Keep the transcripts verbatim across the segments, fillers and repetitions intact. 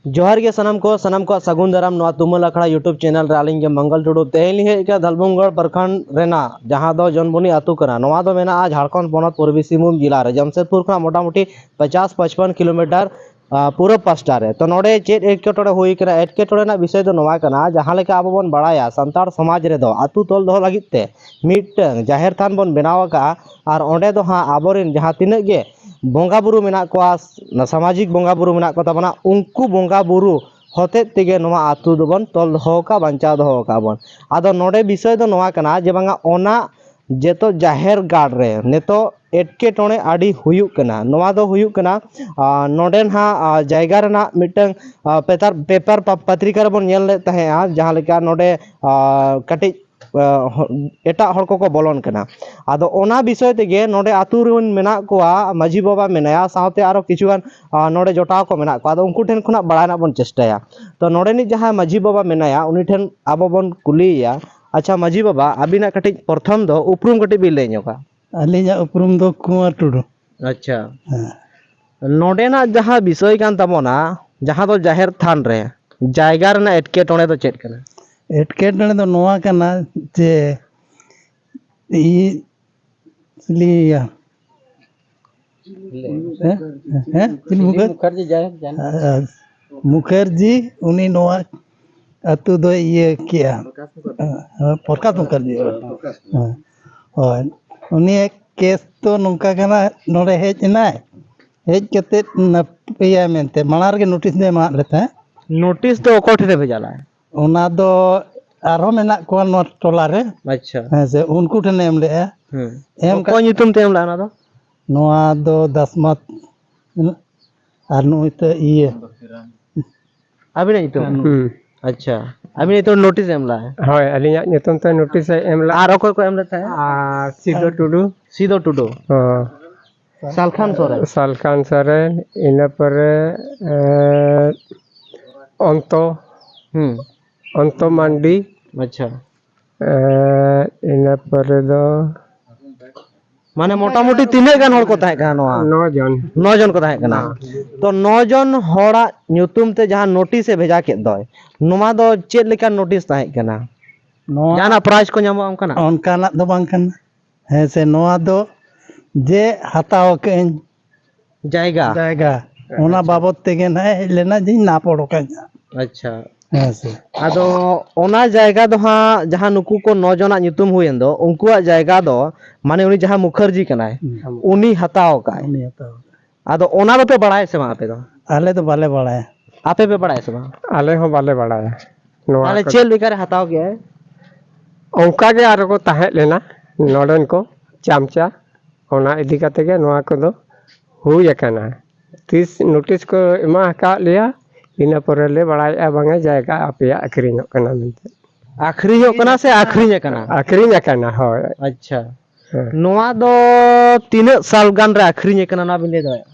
ᱡᱚᱦᱟᱨ ᱜᱮ ᱥᱟᱱᱟᱢ ᱠᱚ, ᱥᱟᱱᱟᱢ ᱠᱚᱣᱟᱜ ᱥᱟᱹᱜᱩᱱ ᱫᱟᱨᱟᱢ ᱱᱚᱣᱟ ᱛᱩᱢᱟᱹᱞ ᱟᱠᱷᱲᱟ YouTube ᱪᱮᱱᱮᱞ ᱨᱮ᱾ ᱟᱹᱞᱤᱧ ᱜᱮ ᱢᱚᱝᱜᱚᱞ ᱴᱩᱰᱩ᱾ ᱛᱮᱦᱮᱧ ᱞᱤᱧ ᱦᱮᱡ ᱟᱠᱟᱱᱟ ᱫᱷᱟᱞᱵᱷᱩᱢᱜᱚᱲ ᱯᱨᱚᱠᱷᱚᱸᱰ ᱨᱮᱱᱟᱜ, ᱡᱟᱦᱟᱸ ᱫᱚ ᱡᱚᱱᱵᱚᱱᱤ ᱟᱹᱛᱩ ᱠᱟᱱᱟ᱾ ᱱᱚᱣᱟ ᱫᱚ ᱢᱮᱱᱟᱜᱼᱟ ᱡᱷᱟᱲᱠᱷᱚᱸᱰ ᱯᱚᱱᱚᱛ ᱯᱩᱨᱵᱤ ᱥᱤᱝᱵᱷᱩᱢ ᱡᱮᱞᱟ ᱨᱮ, ᱡᱟᱢᱥᱮᱫᱽᱯᱩᱨ ᱠᱷᱚᱱᱟᱜ ᱢᱚᱴᱟᱢᱩᱴᱤ ᱯᱚᱪᱟᱥ ᱯᱟᱸᱪᱯᱟᱱ ᱠᱤᱞᱳᱢᱤᱴᱟᱨ, ᱟ, ᱯᱩᱨᱩᱵ ᱯᱟᱥᱴᱟ ᱨᱮ᱾ ᱛᱚ, ᱱᱚᱰᱮ ᱪᱮᱫ ᱮᱴᱠᱮᱴᱚᱬᱮ ᱦᱩᱭ ᱠᱟᱱᱟ? ᱮᱴᱠᱮᱴᱚᱬᱮ ᱨᱮᱱᱟᱜ ᱵᱤᱥᱚᱭ ᱫᱚ ᱱᱚᱣᱟ ᱠᱟᱱᱟ, ᱡᱟᱦᱟᱸ ᱞᱮᱠᱟ ᱟᱵᱚ ᱵᱚᱱ ᱵᱟᱲᱟᱭᱟ, ᱥᱟᱱᱛᱟᱲ ᱥᱚᱢᱟᱡᱽ ᱨᱮᱫᱚ ᱟᱹᱛᱩ ᱛᱚᱞ ᱫᱚᱦᱚ ᱞᱟᱹᱜᱤᱫ ᱛᱮ ᱢᱤᱫᱴᱟᱝ ᱡᱟᱦᱮᱨ ᱛᱷᱟᱱ ᱵᱚᱱ ᱵᱮᱱᱟᱣ ᱟᱠᱟᱫᱼᱟ, ᱟᱨ ᱚᱸᱰᱮ ᱫᱚ ᱦᱟᱸᱜ ᱟᱵᱚᱨᱮᱱ ᱡᱟᱦᱟᱸ ᱛᱤᱱᱟᱹᱜ ᱜᱮ ᱵᱚᱸᱜᱟ ᱵᱩᱨᱩ ᱢᱮᱱᱟᱜ ᱠᱚᱣᱟ, ᱥᱟᱢᱟᱡᱤᱠ ᱵᱚᱸᱜᱟ ᱵᱩᱨᱩ ᱢᱮᱱᱟᱜ ᱠᱚ ᱛᱟᱵᱚᱱᱟ, ᱩᱱᱠᱩ ᱵᱚᱸᱜᱟ ᱵᱩᱨᱩ ᱦᱚᱛᱮᱡ ᱛᱮᱜᱮ ᱱᱚᱣᱟ ᱟᱹᱛᱩ ᱫᱚᱵᱚᱱ ᱛᱚᱞ ᱫᱚᱦᱚ ᱟᱠᱟᱫ, ᱵᱟᱧᱪᱟᱣ ᱫᱚᱦᱚ ᱟᱠᱟᱫ ᱵᱚᱱ᱾ ᱟᱫᱚ ᱱᱚᱰᱮ ᱵᱤᱥᱚᱭ ᱫᱚ ᱱᱚᱣᱟ ᱠᱟᱱᱟ ᱡᱮ ᱵᱟᱝᱟ, ᱚᱱᱟ ᱡᱮᱛᱚ ᱡᱟᱦᱮᱨ ᱜᱟᱲ ᱨᱮ ᱱᱤᱛᱚᱜ ᱮᱴᱠᱮᱴᱚᱬᱮ ᱟᱹᱰᱤ ᱦᱩᱭᱩᱜ ᱠᱟᱱᱟ᱾ ᱱᱚᱣᱟ ᱫᱚ ᱦᱩᱭᱩᱜ ᱠᱟᱱᱟ, ᱟᱨ ᱱᱚᱰᱮ ᱱᱟᱦᱟᱜ, ᱟᱨ ᱡᱟᱭᱜᱟ ᱨᱮᱱᱟᱜ ᱢᱤᱫᱴᱟᱝ, ᱟᱨ ᱯᱮᱯᱟᱨ, ᱯᱮᱯᱟᱨ ᱯᱟ-, ᱯᱚᱛᱨᱤᱠᱟ ᱨᱮᱵᱚᱱ ᱧᱮᱞ ᱞᱮᱫ ᱛᱟᱦᱮᱸᱜᱼᱟ, ᱡᱟᱦᱟᱸ ᱞᱮᱠᱟ ᱱᱚᱰᱮ, ᱟᱨ ᱠᱟᱹᱴᱤᱡ, ᱟᱨ ᱦᱚ-, ᱮᱴᱟᱜ ᱦᱚᱲ ᱠᱚᱠᱚ ᱵᱚᱞᱚᱱ ᱠᱟᱱᱟ᱾ ᱟᱫᱚ ᱚᱱᱟ ᱵᱤᱥᱚᱭ ᱛᱮᱜᱮ ᱱᱚᱰᱮ ᱟᱹᱛᱩ ᱨᱮᱱ ᱢᱮᱱᱟᱜ ᱠᱚᱣᱟ, ᱢᱟᱹᱡᱷᱤ ᱵᱟᱵᱟ ᱢᱮᱱᱟᱭᱟ, ᱥᱟᱶᱛᱮ ᱟᱨᱚ ᱠᱤᱪᱷᱩ ᱜᱟᱱ, ᱟᱨ ᱱᱚᱰᱮ ᱡᱚᱴᱟᱣ ᱠᱚ ᱢᱮᱱᱟᱜ ᱠᱚᱣᱟ᱾ ᱟᱫᱚ ᱩᱱᱠᱩ ᱴᱷᱮᱱ ᱠᱷᱚᱱᱟᱜ ᱵᱟᱲᱟᱭ ᱨᱮᱱᱟᱜ ᱵᱚᱱ ᱪᱮᱥᱴᱟᱭᱟ᱾ ᱛᱚ, ᱱᱚᱰᱮᱱᱤᱡ ᱡᱟᱦᱟᱸᱭ ᱢᱟᱹᱡᱷᱤ ᱵᱟᱵᱟ ᱢᱮᱱᱟᱭᱟ, ᱩᱱᱤ ᱴᱷᱮᱱ ᱟᱵᱚ ᱵᱚᱱ ᱠᱩᱞᱤᱭᱮᱭᱟ᱾ ᱟᱪᱪᱷᱟ, ᱢᱟᱹᱡᱷᱤ ᱵᱟᱵᱟ, ᱟᱹᱵᱤᱱᱟᱜ ᱠᱟᱹᱴᱤᱡ ᱯᱨᱚᱛᱷᱚᱢ ᱫᱚ ᱩᱯᱨᱩᱢ ᱠᱟᱹᱴᱤᱡ ᱵᱤᱱ ᱞᱟᱹᱭ ᱧᱚᱜᱟ᱾ ᱟᱹᱞᱤᱧᱟᱜ ᱩᱯᱨᱩᱢ ᱫᱚ ᱠᱩᱸᱣᱟᱨ ᱴᱩᱰᱩ᱾ ᱟᱪᱪᱷᱟ᱾ ᱦᱮᱸ᱾ ᱱᱚᱰᱮᱱᱟᱜ ᱡᱟᱦᱟᱸ ᱵᱤᱥᱚᱭ ᱠᱟᱱ ᱛᱟᱵᱚᱱᱟ, ᱡᱟᱦᱟᱸ ᱫᱚ ᱡᱟᱦᱮᱨ ᱛᱷᱟᱱ ᱨᱮ ᱡᱟᱭᱜᱟ ᱨᱮᱱᱟᱜ ᱮᱴᱠᱮᱴᱚᱬᱮ ᱫᱚ ᱪᱮᱫ ᱠᱟᱱᱟ? ᱮᱴᱠᱮᱴᱚᱬᱮ ᱫᱚ ᱱᱚᱣᱟ ᱠᱟᱱᱟ ᱡᱮ ᱤ-, ᱪᱤᱞᱤᱭᱟ? ᱦᱮᱸ? ᱦᱮᱸ? ᱪᱤᱞᱤ ᱢᱩᱠᱷᱟᱨᱡᱤ? ᱢᱩᱠᱷᱟᱨᱡᱤ ᱡᱟᱭᱦᱳᱠ ᱡᱟᱦᱟᱸ᱾ ᱟᱨ ᱢᱩᱠᱷᱟᱨᱡᱤ ᱩᱱᱤ ᱱᱚᱣᱟ ᱟᱹᱛᱩ ᱫᱚᱭ ᱤᱭᱟᱹ ᱠᱮᱜᱼᱟ᱾ ᱯᱨᱚᱠᱟᱥ ᱢᱩᱠᱷᱟᱨᱡᱤ᱾ ᱦᱮᱸ, ᱯᱨᱚᱠᱟᱥ ᱢᱩᱠᱷᱟᱨᱡᱤ᱾ ᱦᱮᱸ, ᱯᱨᱚᱠᱟᱥ ᱢᱩᱠᱷᱟᱨᱡᱤ᱾ ᱦᱳᱭ᱾ ᱩᱱᱤᱭᱟᱜ ᱠᱮᱥ ᱫᱚ ᱱᱚᱝᱠᱟ ᱠᱟᱱᱟ, ᱱᱚᱰᱮ ᱦᱮᱡ ᱮᱱᱟᱭ, ᱦᱮᱡ ᱠᱟᱛᱮᱫ ᱱᱟᱯ-, ᱤᱭᱟᱹ ᱢᱮᱱᱛᱮ ᱢᱟᱲᱟᱝ ᱨᱮᱜᱮ ᱱᱳᱴᱤᱥ ᱫᱚᱭ ᱮᱢᱟᱫ ᱞᱮ ᱛᱟᱦᱮᱸᱫ᱾ ᱱᱳᱴᱤᱥ ᱫᱚ ᱚᱠᱚᱭ ᱴᱷᱮᱱ ᱯᱮ ᱪᱟᱞᱟᱜᱼᱟ? ᱚᱱᱟ ᱫᱚ ᱟᱨᱦᱚᱸ ᱢᱮᱱᱟᱜ ᱠᱚᱣᱟ ᱱᱚᱣᱟ ᱴᱚᱞᱟ ᱨᱮ᱾ ᱟᱪᱪᱷᱟ᱾ ᱦᱮᱸ ᱥᱮ, ᱩᱱᱠᱩ ᱴᱷᱮᱱᱮ ᱮᱢ ᱞᱮᱜᱼᱟ᱾ ᱦᱮᱸ᱾ ᱮᱢ ᱚᱠᱚᱭ ᱠᱟ- ᱧᱩᱛᱩᱢ ᱛᱮ ᱮᱢ ᱞᱮᱜᱼᱟ ᱚᱱᱟ ᱫᱚ? ᱱᱚᱣᱟ ᱫᱚ ᱫᱟᱥᱢᱟᱛ ᱟᱨ ᱱᱩᱭ ᱛᱮ ᱤᱭᱟᱹ᱾ ᱟᱹᱵᱤᱱᱟᱜ ᱧᱩᱛᱩᱢ? ᱦᱩᱸ᱾ ᱟᱪᱪᱷᱟ᱾ ᱟᱹᱵᱤᱱᱟᱜ ᱧᱩᱛᱩᱢ ᱱᱳᱴᱤᱥ ᱮᱢ ᱞᱮᱜᱼᱟ? ᱦᱳᱭ, ᱟᱹᱞᱤᱧᱟᱜ ᱧᱩᱛᱩᱢ ᱛᱮ ᱱᱳᱴᱤᱥ ᱮ ᱮᱢ ᱞᱮᱜᱼᱟ᱾ ᱟᱨ ᱚᱠᱚᱭ ᱠᱚ ᱮᱢ ᱞᱮᱫ ᱛᱟᱦᱮᱸᱫ? ᱟᱨ ᱥᱤᱫᱚ ᱴᱩᱰᱩ᱾ ᱥᱤᱫᱚ ᱴᱩᱰᱩ᱾ ᱦᱚᱸ᱾ ᱥᱟᱞᱠᱷᱟᱱ ᱥᱚᱨᱮᱱ᱾ ᱥᱟᱞᱠᱷᱟᱱ ᱥᱚᱨᱮᱱ, ᱤᱱᱟᱹ ᱯᱚᱨᱮ, ᱮᱸ, ᱚᱱᱛᱚ, ᱦᱩᱸ᱾ ᱚᱱᱛᱚ ᱢᱟᱱᱰᱤ᱾ ᱟᱪᱪᱷᱟ᱾ ᱮᱸ, ᱤᱱᱟᱹ ᱯᱚᱨᱮ ᱫᱚ ᱢᱟᱱᱮ ᱢᱚᱴᱟᱢᱩᱴᱤ ᱛᱤᱱᱟᱹᱜ ᱜᱟᱱ ᱦᱚᱲ ᱠᱚ ᱛᱟᱦᱮᱸ ᱠᱟᱱᱟ ᱱᱚᱣᱟ? ᱱᱚ ᱡᱚᱱ᱾ ᱱᱚ ᱡᱚᱱ ᱠᱚ ᱛᱟᱦᱮᱸ ᱠᱟᱱᱟ᱾ ᱦᱮᱸ᱾ ᱛᱚ ᱱᱚ ᱡᱚᱱ ᱦᱚᱲᱟᱜ ᱧᱩᱛᱩᱢ ᱛᱮ ᱡᱟᱦᱟᱸ ᱱᱳᱴᱤᱥ ᱮ ᱵᱷᱮᱡᱟ ᱠᱮᱫ ᱫᱚᱭ, ᱱᱚᱣᱟ ᱫᱚ ᱪᱮᱫ ᱞᱮᱠᱟᱱ ᱱᱳᱴᱤᱥ ᱛᱟᱦᱮᱸ ᱠᱟᱱᱟ? ᱱᱚᱣᱟ ᱡᱟᱦᱟᱱᱟᱜ ᱯᱨᱟᱭᱤᱡᱽ ᱠᱚ ᱧᱟᱢᱚᱜᱼᱟ ᱚᱱᱠᱟᱱᱟᱜ? ᱚᱱᱠᱟᱱᱟᱜ ᱫᱚ ᱵᱟᱝ ᱠᱟᱱᱟ᱾ ᱦᱮᱸ ᱥᱮ, ᱱᱚᱣᱟ ᱫᱚ ᱡᱮ ᱦᱟᱛᱟᱣ ᱠᱟᱜ ᱟᱹᱧ ᱡᱟᱭᱜᱟ᱾ ᱡᱟᱭᱜᱟ, ᱚᱱᱟ ᱟᱪᱪᱷᱟ᱾ ᱵᱟᱵᱚᱫ ᱛᱮᱜᱮ ᱱᱟᱦᱟᱜ ᱦᱮᱡ ᱞᱮᱱᱟ ᱡᱮᱧ ᱱᱟᱯ ᱚᱰᱚᱠ ᱟᱹᱧ᱾ ᱟᱪᱪᱷᱟ᱾ ᱦᱮᱸ ᱥᱮ᱾ ᱟᱫᱚ ᱚᱱᱟ ᱡᱟᱭᱜᱟ ᱫᱚ ᱦᱟᱸᱜ, ᱡᱟᱦᱟᱸ ᱱᱩᱠᱩ ᱠᱚ ᱱᱚ ᱡᱚᱱᱟᱜ ᱧᱩᱛᱩᱢ ᱦᱩᱭᱮᱱ ᱫᱚ, ᱩᱱᱠᱩᱣᱟᱜ ᱡᱟᱭᱜᱟ ᱫᱚ, ᱢᱟᱱᱮ, ᱩᱱᱤ ᱡᱟᱦᱟᱸ ᱢᱩᱠᱷᱟᱨᱡᱤ ᱠᱟᱱᱟᱭ, ᱦᱩᱸ᱾ ᱩᱱᱤ ᱦᱟᱛᱟᱣ ᱟᱠᱟᱫ᱾ ᱩᱱᱤ ᱦᱟᱛᱟᱣ ᱟᱠᱟᱫ᱾ ᱟᱫᱚ ᱚᱱᱟ ᱫᱚᱯᱮ ᱵᱟᱲᱟᱭᱟ ᱥᱮ ᱵᱟᱝ ᱟᱯᱮ ᱫᱚ? ᱟᱞᱮ ᱫᱚ ᱵᱟᱞᱮ ᱵᱟᱲᱟᱭᱟ᱾ ᱟᱯᱮ ᱯᱮ ᱵᱟᱲᱟᱭᱟ ᱥᱮ ᱵᱟᱝ? ᱟᱞᱮ ᱦᱚᱸ ᱵᱟᱞᱮ ᱵᱟᱲᱟᱭᱟ᱾ ᱱᱚᱣᱟ ᱛᱟᱦᱞᱮ ᱠᱚ ᱪᱮᱫ ᱞᱮᱠᱟᱨᱮ ᱦᱟᱛᱟᱣ ᱠᱮᱜᱼᱟᱭ? ᱚᱱᱠᱟ ᱜᱮ ᱟᱨᱚ ᱠᱚ ᱛᱟᱦᱮᱸ ᱞᱮᱱᱟ ᱱᱚᱰᱮᱱ ᱠᱚ ᱪᱟᱢᱪᱟ, ᱚᱱᱟ ᱤᱫᱤ ᱠᱟᱛᱮ ᱜᱮ ᱱᱚᱣᱟ ᱠᱚᱫᱚ ᱦᱩᱭ ᱟᱠᱟᱱᱟ᱾ ᱛᱤᱥ ᱱᱳᱴᱤᱥ ᱠᱚ ᱮᱢᱟ ᱟᱠᱟᱫ ᱞᱮᱭᱟ, ᱤᱱᱟᱹ ᱯᱚᱨᱮ ᱞᱮ ᱵᱟᱲᱟᱭᱮᱫᱼᱟ ᱵᱟᱝᱟ ᱡᱟᱭᱜᱟ ᱟᱯᱮᱭᱟᱜ ᱟᱹᱠᱷᱨᱤᱧᱚᱜ ᱠᱟᱱᱟ ᱢᱮᱱᱛᱮ᱾ ᱟᱹᱠᱷᱨᱤᱧᱚᱜ ᱠᱟᱱᱟ ᱥᱮ ᱟᱹᱠᱷᱨᱤᱧ ᱟᱠᱟᱱᱟ? ᱟᱹᱠᱷᱨᱤᱧ ᱟᱠᱟᱱᱟ, ᱦᱳᱭ᱾ ᱟᱪᱪᱷᱟ᱾ ᱦᱮᱸ᱾ ᱱᱚᱣᱟ ᱫᱚ ᱛᱤᱱᱟᱹᱜ ᱥᱟᱞ ᱜᱟᱱ ᱨᱮ ᱟᱹᱠᱷᱨᱤᱧ ᱟᱠᱟᱱᱟ, ᱱᱚᱣᱟ ᱵᱤᱱ ᱞᱟᱹᱭ ᱫᱟᱲᱮᱭᱟᱜᱼᱟ?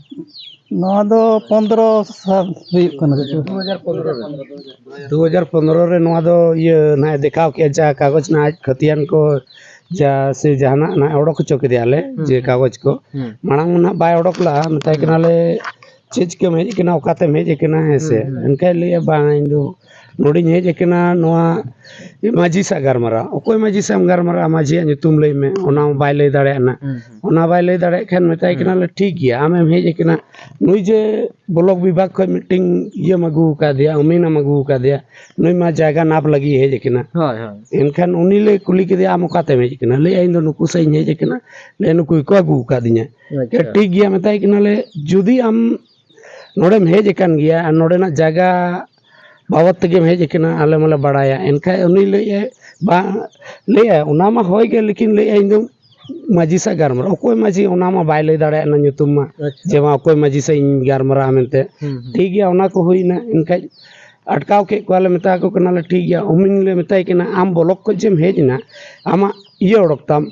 ᱱᱚᱣᱟ ᱫᱚ ᱯᱚᱱᱫᱽᱨᱚ ᱥᱟᱞ ᱦᱩᱭᱩᱜ ᱠᱟᱱᱟ᱾ ᱫᱩ ᱦᱟᱡᱟᱨ ᱯᱚᱱᱫᱽᱨᱚ ᱨᱮ ᱱᱚᱣᱟ ᱫᱚ ᱤᱭᱟᱹ ᱱᱟᱦᱟᱜ ᱫᱮᱠᱷᱟᱣ ᱠᱮᱫᱼᱟ, ᱡᱟ ᱠᱟᱜᱚᱡᱽ ᱱᱟᱦᱟᱜ ᱟᱡ ᱠᱷᱟᱹᱛᱤᱭᱟᱱ ᱠᱚ ᱡᱟ ᱥᱮ ᱡᱟᱦᱟᱱᱟᱜ ᱱᱟᱦᱟᱜ ᱚᱰᱚᱠ ᱦᱚᱪᱚ ᱠᱮᱫᱮᱭᱟᱞᱮ, ᱦᱩᱸ, ᱡᱮ ᱦᱩᱸ᱾ ᱠᱟᱜᱚᱡᱽ ᱠᱚ᱾ ᱦᱩᱸ᱾ ᱢᱟᱲᱟᱝ ᱢᱟ ᱱᱟᱦᱟᱜ ᱵᱟᱭ ᱚᱰᱚᱠ ᱞᱟᱜᱼᱟ, ᱢᱮᱛᱟᱭ ᱦᱩᱸ᱾ ᱠᱟᱱᱟᱞᱮ, "ᱪᱮᱫ ᱪᱤᱠᱟᱹᱢ ᱦᱮᱡ ᱟᱠᱟᱱᱟ, ᱚᱠᱟᱛᱮᱢ ᱦᱮᱡ ᱟᱠᱟᱱᱟ?" ᱦᱮᱸ ᱥᱮ᱾ ᱦᱩᱸ, ᱦᱩᱸ᱾ ᱮᱱᱠᱷᱟᱡ ᱞᱟᱹᱭᱮᱫᱼᱟ, "ᱵᱟᱝ, ᱤᱧ ᱫᱚ ᱱᱚᱰᱮᱧ ᱦᱮᱡ ᱟᱠᱟᱱᱟ, ᱱᱚᱣᱟ ᱢᱟᱹᱡᱷᱤ ᱥᱟᱶ ᱜᱟᱞᱢᱟᱨᱟᱣ᱾" ᱚᱠᱚᱭ ᱢᱟᱹᱡᱷᱤ ᱥᱟᱶ ᱮᱢ ᱜᱟᱞᱢᱟᱨᱟᱜᱼᱟ? ᱢᱟᱹᱡᱷᱤᱭᱟᱜ ᱧᱩᱛᱩᱢ ᱞᱟᱹᱭ ᱢᱮ, ᱚᱱᱟ ᱦᱚᱸ ᱵᱟᱭ ᱞᱟᱹᱭ ᱫᱟᱲᱮᱭᱟᱜᱼᱟ᱾ ᱦᱩᱸ, ᱦᱩᱸ᱾ ᱚᱱᱟ ᱵᱟᱭ ᱞᱟᱹᱭ ᱫᱟᱲᱮᱭᱟᱜ ᱠᱷᱟᱱ ᱢᱮᱛᱟᱭ ᱦᱩᱸ᱾ ᱠᱟᱱᱟᱞᱮ, "ᱴᱷᱤᱠ ᱜᱮᱭᱟ, ᱟᱢᱮᱢ ᱦᱮᱡ ᱟᱠᱟᱱᱟ, ᱱᱩᱭ ᱡᱮ ᱵᱞᱚᱠ ᱵᱤᱵᱷᱟᱜᱽ ᱠᱷᱚᱱ ᱢᱤᱫᱴᱮᱱ ᱤᱭᱟᱹᱢ ᱟᱹᱜᱩ ᱟᱠᱟᱫᱮᱭᱟ, ᱩᱢᱤᱱᱮᱢ ᱟᱹᱜᱩ ᱟᱠᱟᱫᱮᱭᱟ, ᱱᱩᱭ ᱢᱟ ᱡᱟᱭᱜᱟ ᱱᱟᱯ ᱞᱟᱹᱜᱤᱫ ᱦᱮᱡ ᱟᱠᱟᱱᱟ᱾" ᱦᱳᱭ, ᱦᱳᱭ᱾ ᱮᱱᱠᱷᱟᱱ ᱩᱱᱤ ᱞᱮ ᱠᱩᱞᱤ ᱠᱮᱫᱮᱭᱟ, "ᱟᱢ ᱚᱠᱟᱛᱮᱢ ᱦᱮᱡ ᱟᱠᱟᱱᱟ?" ᱞᱟᱹᱭᱮᱫᱼᱟ, "ᱤᱧ ᱫᱚ ᱱᱩᱠᱩ ᱥᱟᱶ ᱤᱧ ᱦᱮᱡ ᱟᱠᱟᱱᱟ, ᱞᱟᱹᱭ, ᱱᱩᱠᱩ ᱜᱮᱠᱚ ᱟᱹᱜᱩ ᱟᱠᱟᱫᱤᱧᱟ᱾" ᱟᱪᱪᱷᱟ᱾ ᱴᱷᱤᱠ ᱜᱮᱭᱟ, ᱢᱮᱛᱟᱭ ᱠᱟᱱᱟᱞᱮ, ᱡᱩᱫᱤ ᱟᱢ ᱱᱚᱰᱮᱢ ᱦᱮᱡ ᱟᱠᱟᱱ ᱜᱮᱭᱟ ᱟᱨ ᱱᱚᱰᱮᱱᱟᱜ ᱡᱟᱭᱜᱟ ᱵᱟᱵᱚᱫ ᱛᱮᱜᱮᱢ ᱦᱮᱡ ᱟᱠᱟᱱᱟ, ᱟᱞᱮ ᱢᱟᱞᱮ ᱵᱟᱲᱟᱭᱟ᱾ ᱮᱱᱠᱷᱟᱡ ᱩᱱᱤ ᱞᱟᱹᱭᱮᱫᱼᱟᱭ, ᱵᱟᱝ, ᱞᱟᱹᱭᱮᱫᱼᱟᱭ, "ᱚᱱᱟ ᱢᱟ ᱦᱳᱭ ᱜᱮ, ᱞᱮᱠᱤᱱ", ᱞᱟᱹᱭᱮᱫᱼᱟᱭ, "ᱤᱧ ᱫᱚ ᱢᱟᱹᱡᱷᱤ ᱥᱟᱶ ᱜᱟᱞᱢᱟᱨᱟᱣ᱾" ᱚᱠᱚᱭ ᱢᱟᱹᱡᱷᱤ? ᱚᱱᱟ ᱢᱟ ᱵᱟᱭ ᱞᱟᱹᱭ ᱫᱟᱲᱮᱭᱟᱜᱼᱟ ᱧᱩᱛᱩᱢ ᱢᱟ, ᱟᱪᱪᱷᱟ᱾ ᱡᱮ ᱢᱟ ᱚᱠᱚᱭ ᱢᱟᱹᱡᱷᱤ ᱥᱟᱶ ᱤᱧ ᱜᱟᱞᱢᱟᱨᱟᱣᱟ ᱢᱮᱱᱛᱮ᱾ ᱦᱩᱸ, ᱦᱩᱸ᱾ ᱴᱷᱤᱠ ᱜᱮᱭᱟ, ᱚᱱᱟ ᱠᱚ ᱦᱩᱭᱱᱟ᱾ ᱮᱱᱠᱷᱟᱡ ᱟᱴᱠᱟᱣ ᱠᱮᱫ ᱠᱚᱣᱟᱞᱮ, ᱢᱮᱛᱟ ᱠᱚ ᱠᱟᱱᱟᱞᱮ, "ᱴᱷᱤᱠ ᱜᱮᱭᱟ", ᱩᱢᱤᱱ ᱞᱮ ᱢᱮᱛᱟᱭ ᱠᱟᱱᱟ, "ᱟᱢ ᱵᱞᱚᱠ ᱠᱷᱚᱱ ᱡᱮᱢ ᱦᱮᱡ ᱮᱱᱟ, ᱟᱢᱟᱜ ᱤᱭᱟᱹ ᱚᱰᱚᱠ ᱛᱟᱢ,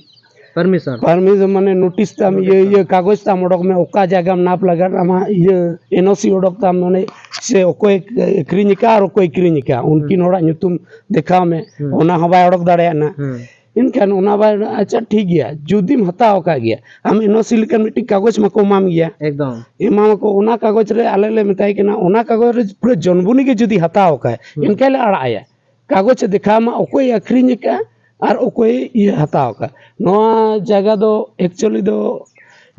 ᱯᱟᱨᱢᱤᱥᱚᱱ᱾ ᱯᱟᱨᱢᱤᱥᱚᱱ ᱢᱟᱱᱮ ᱱᱳᱴᱤᱥ ᱛᱟᱢ, ᱤᱭᱟᱹ, ᱱᱳᱴᱤᱥ ᱛᱟᱢ᱾ ᱤᱭᱟᱹ ᱠᱟᱜᱚᱡᱽ ᱛᱟᱢ ᱚᱰᱚᱠ ᱢᱮ, ᱚᱠᱟ ᱡᱟᱭᱜᱟᱢ ᱱᱟᱯ ᱞᱟᱜᱟᱫ ᱟᱢᱟᱜ ᱤᱭᱟᱹ ᱮᱱ ᱳ ᱥᱤ ᱚᱰᱚᱠ ᱛᱟᱢ, ᱢᱟᱱᱮ ᱥᱮ ᱚᱠᱚᱭ ᱟᱹᱠᱷᱨᱤᱧ ᱟᱠᱟᱫ ᱟᱨ ᱚᱠᱚᱭ ᱠᱤᱨᱤᱧ ᱟᱠᱟᱫ, ᱩᱱᱠᱤᱱ ᱦᱩᱸ᱾ ᱦᱚᱲᱟᱜ ᱧᱩᱛᱩᱢ ᱫᱮᱠᱷᱟᱣ ᱢᱮ", ᱦᱩᱸ᱾ ᱚᱱᱟ ᱦᱚᱸ ᱵᱟᱭ ᱚᱰᱚᱠ ᱫᱟᱲᱮᱭᱟᱜᱼᱟ᱾ ᱦᱩᱸ᱾ ᱮᱱᱠᱷᱟᱱ ᱚᱱᱟ ᱵᱟᱭ, ᱟᱪᱪᱷᱟ, ᱴᱷᱤᱠ ᱜᱮᱭᱟ, ᱡᱩᱫᱤᱢ ᱦᱟᱛᱟᱣ ᱟᱠᱟᱫ ᱜᱮᱭᱟ, ᱟᱢ ᱮᱱ ᱳ ᱥᱤ ᱞᱮᱠᱟᱱ ᱢᱤᱫᱴᱤᱡ ᱠᱟᱜᱚᱡᱽ ᱢᱟᱠᱚ ᱮᱢᱟᱢ ᱜᱮᱭᱟ᱾ ᱮᱠᱫᱚᱢ᱾ ᱮᱢᱟᱢᱟᱠᱚ, ᱚᱱᱟ ᱠᱟᱜᱚᱡᱽ ᱨᱮ ᱟᱞᱮ ᱞᱮ ᱢᱮᱛᱟᱭ ᱠᱟᱱᱟ, ᱚᱱᱟ ᱠᱟᱜᱚᱡᱽ ᱨᱮ ᱯᱩᱨᱟᱹ ᱡᱚᱱᱢᱩᱱᱤ ᱜᱮ ᱡᱩᱫᱤ ᱦᱟᱛᱟᱣ ᱟᱠᱟᱫ, ᱦᱩᱸ᱾ ᱮᱱᱠᱷᱟᱱ ᱞᱮ ᱟᱲᱟᱜ ᱟᱭᱟ᱾ ᱠᱟᱜᱚᱡᱽ ᱮ ᱫᱮᱠᱷᱟᱣ ᱢᱟ, ᱚᱠᱚᱭ ᱟᱹᱠᱷᱨᱤᱧ ᱟᱠᱟᱫᱼᱟ ᱟᱨ ᱚᱠᱚᱭ ᱤᱭᱟᱹ ᱦᱟᱛᱟᱣ ᱟᱠᱟᱫ᱾ ᱱᱚᱣᱟ ᱡᱟᱭᱜᱟ ᱫᱚ actually ᱫᱚ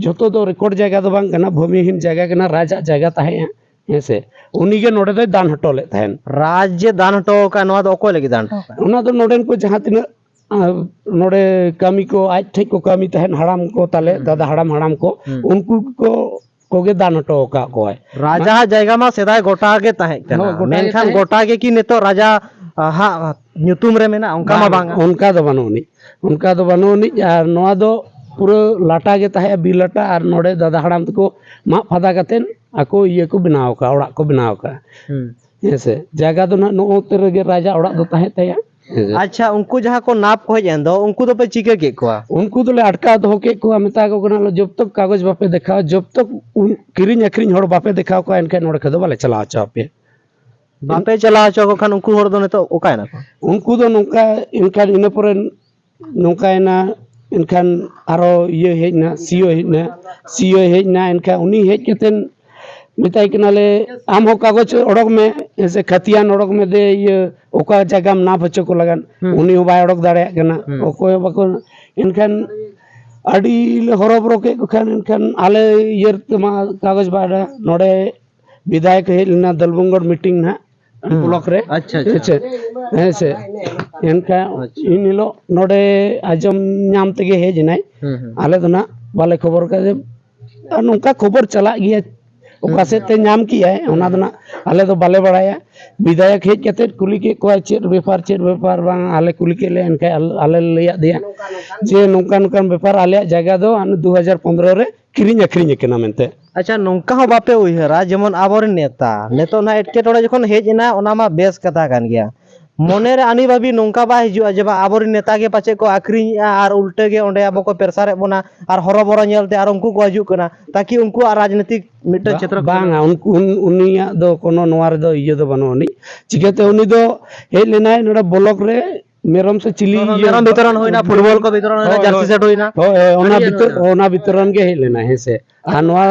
ᱡᱷᱚᱛᱚ ᱫᱚ ᱨᱮᱠᱚᱨᱰ ᱡᱟᱭᱜᱟ ᱫᱚ ᱵᱟᱝ ᱠᱟᱱᱟ, ᱵᱷᱩᱢᱤᱦᱤᱱ ᱡᱟᱭᱜᱟ ᱠᱟᱱᱟ, ᱨᱟᱡᱽ ᱟᱜ ᱡᱟᱭᱜᱟ ᱛᱟᱦᱮᱸᱜᱼᱟ, ᱦᱮᱸ ᱥᱮ᱾ ᱩᱱᱤ ᱜᱮ ᱱᱚᱰᱮ ᱫᱚᱭ ᱫᱟᱱ ᱦᱚᱴᱚ ᱞᱮᱫ ᱛᱟᱦᱮᱸᱱ᱾ ᱨᱟᱡᱽ ᱡᱮ ᱫᱟᱱ ᱦᱚᱴᱚ ᱟᱠᱟᱫ, ᱱᱚᱣᱟ ᱫᱚ ᱚᱠᱚᱭ ᱞᱟᱹᱜᱤᱫ ᱫᱟᱱ ᱦᱚᱴᱚ ᱟᱠᱟᱫ? ᱚᱱᱟ ᱫᱚ ᱱᱚᱰᱮᱱ ᱠᱚ ᱡᱟᱦᱟᱸ ᱛᱤᱱᱟᱹᱜ, ᱟᱸ, ᱱᱚᱰᱮ ᱠᱟᱹᱢᱤ ᱠᱚ ᱟᱡ ᱴᱷᱮᱡ ᱠᱚ ᱠᱟᱹᱢᱤ ᱛᱟᱦᱮᱸᱱ, ᱦᱟᱲᱟᱢ ᱠᱚ ᱛᱟᱞᱮ, ᱦᱩᱸ, ᱫᱟᱫᱟ ᱦᱩᱸ᱾ ᱦᱟᱲᱟᱢ, ᱦᱟᱲᱟᱢ ᱠᱚ, ᱦᱩᱸ᱾ ᱩᱱᱠᱩ ᱠᱚ, ᱠᱚᱜᱮ ᱫᱟᱱ ᱦᱚᱴᱚ ᱟᱠᱟᱫ ᱠᱚᱣᱟᱭ᱾ ᱨᱟᱡᱟᱣᱟᱜ ᱡᱟᱭᱜᱟ ᱢᱟ ᱥᱮᱫᱟᱭ ᱜᱚᱴᱟ ᱜᱮ ᱛᱟᱦᱮᱸ ᱠᱟᱱᱟ, ᱦᱚᱸ, ᱜᱚᱴᱟ ᱜᱮ ᱢᱮᱱᱠᱷᱟᱱ ᱛᱟᱦᱮᱸ ᱜᱚᱴᱟ ᱜᱮ ᱠᱤ ᱱᱤᱛᱚᱜ ᱨᱟᱡᱟ, ᱟᱸ, ᱦᱟᱜ ᱧᱩᱛᱩᱢ ᱨᱮ ᱢᱮᱱᱟᱜᱼᱟ? ᱚᱱᱠᱟ ᱢᱟ ᱵᱟᱝ, ᱵᱟᱝᱟ᱾ ᱚᱱᱠᱟ ᱫᱚ ᱵᱟᱹᱱᱩᱜ ᱟᱹᱱᱤᱡ, ᱚᱱᱠᱟ ᱫᱚ ᱵᱟᱹᱱᱩᱜ ᱟᱹᱱᱤᱡ᱾ ᱟᱨ ᱱᱚᱣᱟ ᱫᱚ ᱯᱩᱨᱟᱹ ᱞᱟᱴᱟ ᱜᱮ ᱛᱟᱦᱮᱸᱜᱼᱟ, ᱵᱤᱨ ᱞᱟᱴᱟ, ᱟᱨ ᱱᱚᱰᱮ ᱫᱟᱫᱟ ᱦᱟᱲᱟᱢ ᱛᱟᱠᱚ ᱢᱟᱜ ᱯᱷᱟᱫᱟ ᱠᱟᱛᱮᱫ ᱟᱠᱚ ᱤᱭᱟᱹ ᱠᱚ ᱵᱮᱱᱟᱣ ᱟᱠᱟᱫᱼᱟ, ᱚᱲᱟᱜ ᱠᱚ ᱵᱮᱱᱟᱣ ᱟᱠᱟᱫᱼᱟ᱾ ᱦᱩᱸ᱾ ᱦᱮᱸ ᱥᱮ, ᱡᱟᱭᱜᱟ ᱫᱚ ᱱᱟᱦᱟᱜ ᱱᱚᱜᱼᱚ ᱱᱚᱛᱮ ᱨᱮᱜᱮ ᱨᱟᱡᱟ ᱚᱲᱟᱜ ᱫᱚ ᱛᱟᱦᱮᱸ ᱛᱟᱭᱟ᱾ ᱦᱮᱸ ᱥᱮ᱾ ᱟᱪᱪᱷᱟ, ᱩᱱᱠᱩ ᱡᱟᱦᱟᱸ ᱠᱚ ᱱᱟᱯ ᱠᱚ ᱦᱮᱡ ᱮᱱ ᱫᱚ, ᱩᱱᱠᱩ ᱫᱚᱯᱮ ᱪᱤᱠᱟᱹ ᱠᱮᱫ ᱠᱚᱣᱟ? ᱩᱱᱠᱩ ᱫᱚᱞᱮ ᱟᱴᱠᱟᱣ ᱫᱚᱦᱚ ᱠᱮᱫ ᱠᱚᱣᱟ, ᱢᱮᱛᱟ ᱠᱚ ᱠᱟᱱᱟ ᱞᱮ, "ᱡᱚᱵ ᱛᱚᱠ ᱠᱟᱜᱚᱡᱽ ᱵᱟᱯᱮ ᱫᱮᱠᱷᱟᱣᱟ, ᱡᱚᱵ ᱛᱚᱠ ᱩᱱ ᱠᱤᱨᱤᱧ ᱟᱹᱠᱷᱨᱤᱧ ᱦᱚᱲ ᱵᱟᱯᱮ ᱫᱮᱠᱷᱟᱣ ᱠᱚᱣᱟ, ᱮᱱᱠᱷᱟᱱ ᱱᱚᱰᱮ ᱠᱷᱚᱱ ᱫᱚ ᱵᱟᱞᱮ ᱪᱟᱞᱟᱣ ᱦᱚᱪᱚ ᱟᱯᱮᱭᱟ᱾" ᱵᱟᱯᱮ ᱪᱟᱞᱟᱣ ᱦᱚᱪᱚ ᱟᱠᱚ ᱠᱷᱟᱱ ᱩᱱᱠᱩ ᱦᱚᱲ ᱫᱚ ᱱᱤᱛᱚᱜ ᱚᱠᱟᱭᱮᱱᱟ ᱠᱚ? ᱩᱱᱠᱩ ᱫᱚ ᱱᱚᱝᱠᱟ, ᱮᱱᱠᱷᱟᱱ ᱤᱱᱟᱹ ᱯᱚᱨᱮ ᱱᱚᱝᱠᱟᱭᱮᱱᱟ, ᱮᱱᱠᱷᱟᱱ ᱟᱨᱚ ᱤᱭᱟᱹ ᱦᱮᱡ ᱮᱱᱟ, ᱥᱤ ᱳ ᱦᱮᱡ ᱮᱱᱟ, ᱥᱤ ᱳ ᱦᱮᱡ ᱮᱱᱟ, ᱮᱱᱠᱷᱟᱱ ᱩᱱᱤ ᱦᱮᱡ ᱠᱟᱛᱮᱫ ᱢᱮᱛᱟᱭ ᱠᱟᱱᱟᱞᱮ, "ᱟᱢ ᱦᱚᱸ ᱠᱟᱜᱚᱡᱽ ᱚᱰᱚᱠ ᱢᱮ, ᱥᱮ ᱠᱷᱟᱛᱤᱭᱟᱱ ᱚᱰᱚᱠ ᱢᱮ ᱫᱮ, ᱤᱭᱟᱹ, ᱚᱠᱟ ᱡᱟᱭᱜᱟᱢ ᱱᱟᱯ ᱦᱚᱪᱚ ᱠᱚ ᱞᱟᱜᱟᱫ?" ᱦᱩᱸ᱾ ᱩᱱᱤ ᱦᱚᱸ ᱵᱟᱭ ᱚᱰᱚᱠ ᱫᱟᱲᱮᱭᱟᱜ ᱠᱟᱱᱟ, ᱦᱩᱸ᱾ ᱚᱠᱚᱭ ᱦᱚᱸ ᱵᱟᱠᱚ᱾ ᱮᱱᱠᱷᱟᱱ ᱟᱹᱰᱤ ᱞᱮ ᱦᱚᱨᱚᱵᱚᱨᱚ ᱠᱮᱫ ᱠᱚ ᱠᱷᱟᱱ, ᱮᱱᱠᱷᱟᱱ ᱟᱞᱮ ᱤᱭᱟᱹ ᱛᱮᱢᱟ ᱠᱟᱜᱚᱡᱽ ᱵᱟᱭ ᱚᱰᱚᱠ᱾ ᱱᱚᱰᱮ ᱵᱤᱫᱷᱟᱭᱚᱠ ᱦᱮᱡ ᱞᱮᱱᱟ, ᱫᱟᱞᱵᱚᱝᱜᱚᱲ ᱢᱤᱴᱤᱝ ᱱᱟᱦᱟᱜ, ᱦᱩᱸ᱾ ᱵᱞᱚᱠ ᱨᱮ᱾ ᱟᱪᱪᱷᱟ, ᱟᱪᱪᱷᱟ᱾ ᱦᱮᱸ ᱥᱮ, ᱦᱮᱸ ᱥᱮ᱾ ᱮᱱᱠᱷᱟᱱ ᱟᱪᱪᱷᱟ᱾ ᱤᱱ ᱦᱤᱞᱳᱜ ᱱᱚᱰᱮ ᱟᱸᱡᱚᱢ ᱧᱟᱢ ᱛᱮᱜᱮ ᱦᱮᱡ ᱮᱱᱟᱭ᱾ ᱦᱩᱸ, ᱦᱩᱸ᱾ ᱟᱞᱮ ᱫᱚ ᱱᱟᱦᱟᱜ ᱵᱟᱞᱮ ᱠᱷᱚᱵᱚᱨ ᱠᱟᱫᱮ᱾ ᱟᱨ ᱱᱚᱝᱠᱟ ᱠᱷᱚᱵᱚᱨ ᱪᱟᱞᱟᱜ ᱜᱮᱭᱟ, ᱚᱠᱟ ᱦᱩᱸ᱾ ᱥᱮᱫ ᱛᱮ ᱧᱟᱢ ᱠᱮᱜᱼᱟᱭ, ᱚᱱᱟ ᱫᱚ ᱱᱟᱦᱟᱜ ᱟᱞᱮ ᱫᱚ ᱵᱟᱞᱮ ᱵᱟᱲᱟᱭᱟ᱾ ᱵᱤᱫᱷᱟᱭᱚᱠ ᱦᱮᱡ ᱠᱟᱛᱮᱫ ᱠᱩᱞᱤ ᱠᱮᱫ ᱠᱚᱣᱟᱭ, "ᱪᱮᱫ ᱵᱮᱯᱟᱨ, ᱪᱮᱫ ᱵᱮᱯᱟᱨ ᱵᱟᱝ?" ᱟᱞᱮ ᱠᱩᱞᱤ ᱠᱮᱫ ᱞᱮ, ᱮᱱᱠᱷᱟᱱ ᱟᱞᱮ, ᱟᱞᱮ ᱞᱮ ᱞᱟᱹᱭᱟᱫ ᱫᱮᱭᱟ ᱡᱮ, "ᱱᱚᱝᱠᱟ ᱱᱚᱝᱠᱟᱱ ᱵᱮᱯᱟᱨ, ᱟᱞᱮᱭᱟᱜ ᱡᱟᱭᱜᱟ ᱫᱚ ᱦᱟᱱᱮ ᱫᱩ ᱦᱟᱡᱟᱨ ᱯᱚᱱᱨᱚ ᱨᱮ ᱠᱤᱨᱤᱧ ᱟᱹᱠᱷᱨᱤᱧ ᱟᱠᱟᱱᱟ" ᱢᱮᱱᱛᱮ᱾ ᱟᱪᱪᱷᱟ, ᱱᱚᱝᱠᱟ ᱦᱚᱸ ᱵᱟᱯᱮ ᱩᱭᱦᱟᱹᱨᱟ, ᱡᱮᱢᱚᱱ ᱟᱵᱚᱨᱮᱱ ᱱᱮᱛᱟ, ᱱᱤᱛᱚᱜ ᱱᱟᱦᱟᱜ ᱮᱴᱠᱮᱴᱚᱬᱮ ᱡᱚᱠᱷᱚᱱ ᱦᱮᱡ ᱮᱱᱟ, ᱚᱱᱟ ᱢᱟ ᱵᱮᱥ ᱠᱟᱛᱷᱟ ᱠᱟᱱ ᱜᱮᱭᱟ᱾ ᱢᱚᱱᱮᱨᱮ ᱟᱹᱱᱤ ᱵᱷᱟᱹᱵᱤ ᱱᱚᱝᱠᱟ ᱵᱟᱭ ᱦᱤᱡᱩᱜᱼᱟ ᱡᱮ, ᱵᱟᱝ, ᱟᱵᱚᱨᱮᱱ ᱱᱮᱛᱟ ᱜᱮ ᱯᱟᱪᱮᱫ ᱠᱚ ᱟᱹᱠᱷᱨᱤᱧᱮᱜᱼᱟ ᱟᱨ ᱩᱞᱴᱟᱹ ᱜᱮ ᱚᱸᱰᱮ ᱟᱵᱚ ᱠᱚ ᱯᱨᱮᱥᱟᱨᱮᱫ ᱵᱚᱱᱟ ᱟᱨ ᱦᱚᱨᱚᱵᱚᱨᱚ ᱧᱮᱞᱛᱮ ᱟᱨ ᱩᱱᱠᱩ ᱠᱚ ᱦᱤᱡᱩᱜ ᱠᱟᱱᱟ, ᱛᱟᱠᱤ ᱩᱱᱠᱩᱣᱟᱜ ᱨᱟᱡᱽᱱᱤᱛᱤᱠ ᱢᱤᱫᱴᱟᱝ ᱵᱟ-, ᱪᱷᱮᱛᱨᱚ ᱠᱷᱟᱱᱰ ᱵᱟᱝᱟ, ᱩᱱᱠᱩ, ᱩᱱ-, ᱩᱱᱤᱭᱟᱜ ᱫᱚ ᱠᱳᱱᱳ ᱱᱚᱣᱟ ᱨᱮᱫᱚ ᱤᱭᱟᱹ ᱫᱚ ᱵᱟᱹᱱᱩᱜ ᱟᱹᱱᱤᱡ᱾ ᱪᱤᱠᱟᱹᱛᱮ ᱩᱱᱤ ᱫᱚ ᱦᱮᱡ ᱞᱮᱱᱟᱭ ᱱᱚᱰᱮ ᱵᱞᱚᱠ ᱨᱮ, ᱢᱮᱨᱚᱢ ᱥᱮ ᱪᱤᱞᱤ ᱦᱚᱸ, ᱤᱭᱟᱹ ᱢᱮᱨᱚᱢ ᱵᱤᱛᱚᱨᱚᱱ ᱦᱩᱭᱱᱟ, ᱯᱷᱩᱴᱵᱚᱞ ᱠᱚ ᱵᱤᱛᱚᱨᱚᱱ ᱦᱩᱭᱱᱟ, ᱦᱳᱭ, ᱡᱟᱹᱨᱥᱤ ᱦᱳᱭ᱾ ᱥᱮᱴ ᱦᱩᱭᱱᱟ᱾ ᱦᱳᱭ, ᱦᱳᱭ, ᱚᱱᱟ ᱟᱹᱰᱤ ᱵᱤᱛᱚᱨ-, ᱟᱹᱰᱤ ᱚᱱᱟ ᱵᱤᱛᱚᱨᱚᱱ ᱜᱮ ᱦᱮᱡ ᱞᱮᱱᱟ, ᱦᱮᱸ ᱥᱮ᱾ ᱟᱨ ᱱᱚᱣᱟ,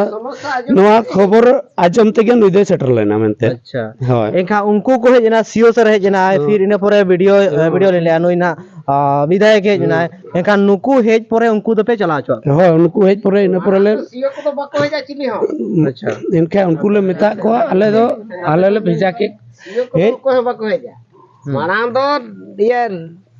ᱱᱚᱣᱟ ᱠᱷᱚᱵᱚᱨ ᱟᱸᱡᱚᱢ ᱛᱮᱜᱮ ᱱᱩᱭ ᱫᱚᱭ ᱥᱮᱴᱮᱨ ᱞᱮᱱᱟ ᱢᱮᱱᱛᱮ᱾ ᱟᱪᱪᱷᱟ᱾ ᱦᱳᱭ᱾ ᱮᱱᱠᱷᱟᱱ ᱩᱱᱠᱩ ᱠᱚ ᱦᱮᱡ ᱮᱱᱟ, ᱥᱤ ᱳ ᱥᱟᱨ ᱦᱮᱡ ᱮᱱᱟᱭ, ᱦᱩᱸ᱾ ᱯᱷᱤᱨ ᱤᱱᱟᱹ ᱯᱚᱨᱮ ᱵᱤ ᱰᱤ ᱳ, ᱦᱩᱸ᱾ ᱵᱤ ᱰᱤ ᱳ ᱞᱤᱧ ᱞᱟᱹᱭᱟ, ᱱᱩᱭ ᱱᱟᱦᱟᱜ, ᱟ, ᱵᱤᱫᱷᱟᱭᱚᱠ ᱦᱮᱡ ᱦᱩᱸ᱾ ᱮᱱᱟᱭ᱾ ᱮᱱᱠᱷᱟᱱ ᱱᱩᱠᱩ ᱦᱮᱡ ᱯᱚᱨᱮ ᱩᱱᱠᱩ ᱫᱚᱯᱮ ᱪᱟᱞᱟᱣ ᱦᱚᱪᱚᱣᱟᱜ ᱠᱚᱣᱟ? ᱦᱳᱭ, ᱩᱱᱠᱩ ᱦᱮᱡ ᱯᱚᱨᱮ, ᱤᱱᱟᱹ ᱯᱚᱨᱮ ᱞᱮ ᱥᱤ ᱳ ᱠᱚᱫᱚ ᱵᱟᱠᱚ ᱦᱮᱡᱟ ᱪᱤᱞᱤ ᱦᱚᱸ᱾ ᱟᱪᱪᱷᱟ᱾ ᱮᱱᱠᱷᱟᱱ ᱩᱱᱠᱩ ᱞᱮ ᱢᱮᱛᱟᱜ ᱠᱚᱣᱟ, ᱟᱞᱮ ᱫᱚ, ᱟᱞᱮ ᱞᱮ ᱵᱷᱮᱡᱟ ᱠᱮᱫ᱾ ᱥᱤ ᱳ ᱠᱚᱫᱚ ᱦᱮᱡ᱾ ᱚᱠᱚᱭ ᱦᱚᱸ ᱵᱟᱠᱚ ᱦᱮᱡᱟ᱾ ᱦᱩᱸ᱾ ᱢᱟᱲᱟᱝ ᱫᱚ ᱤᱭᱟᱹ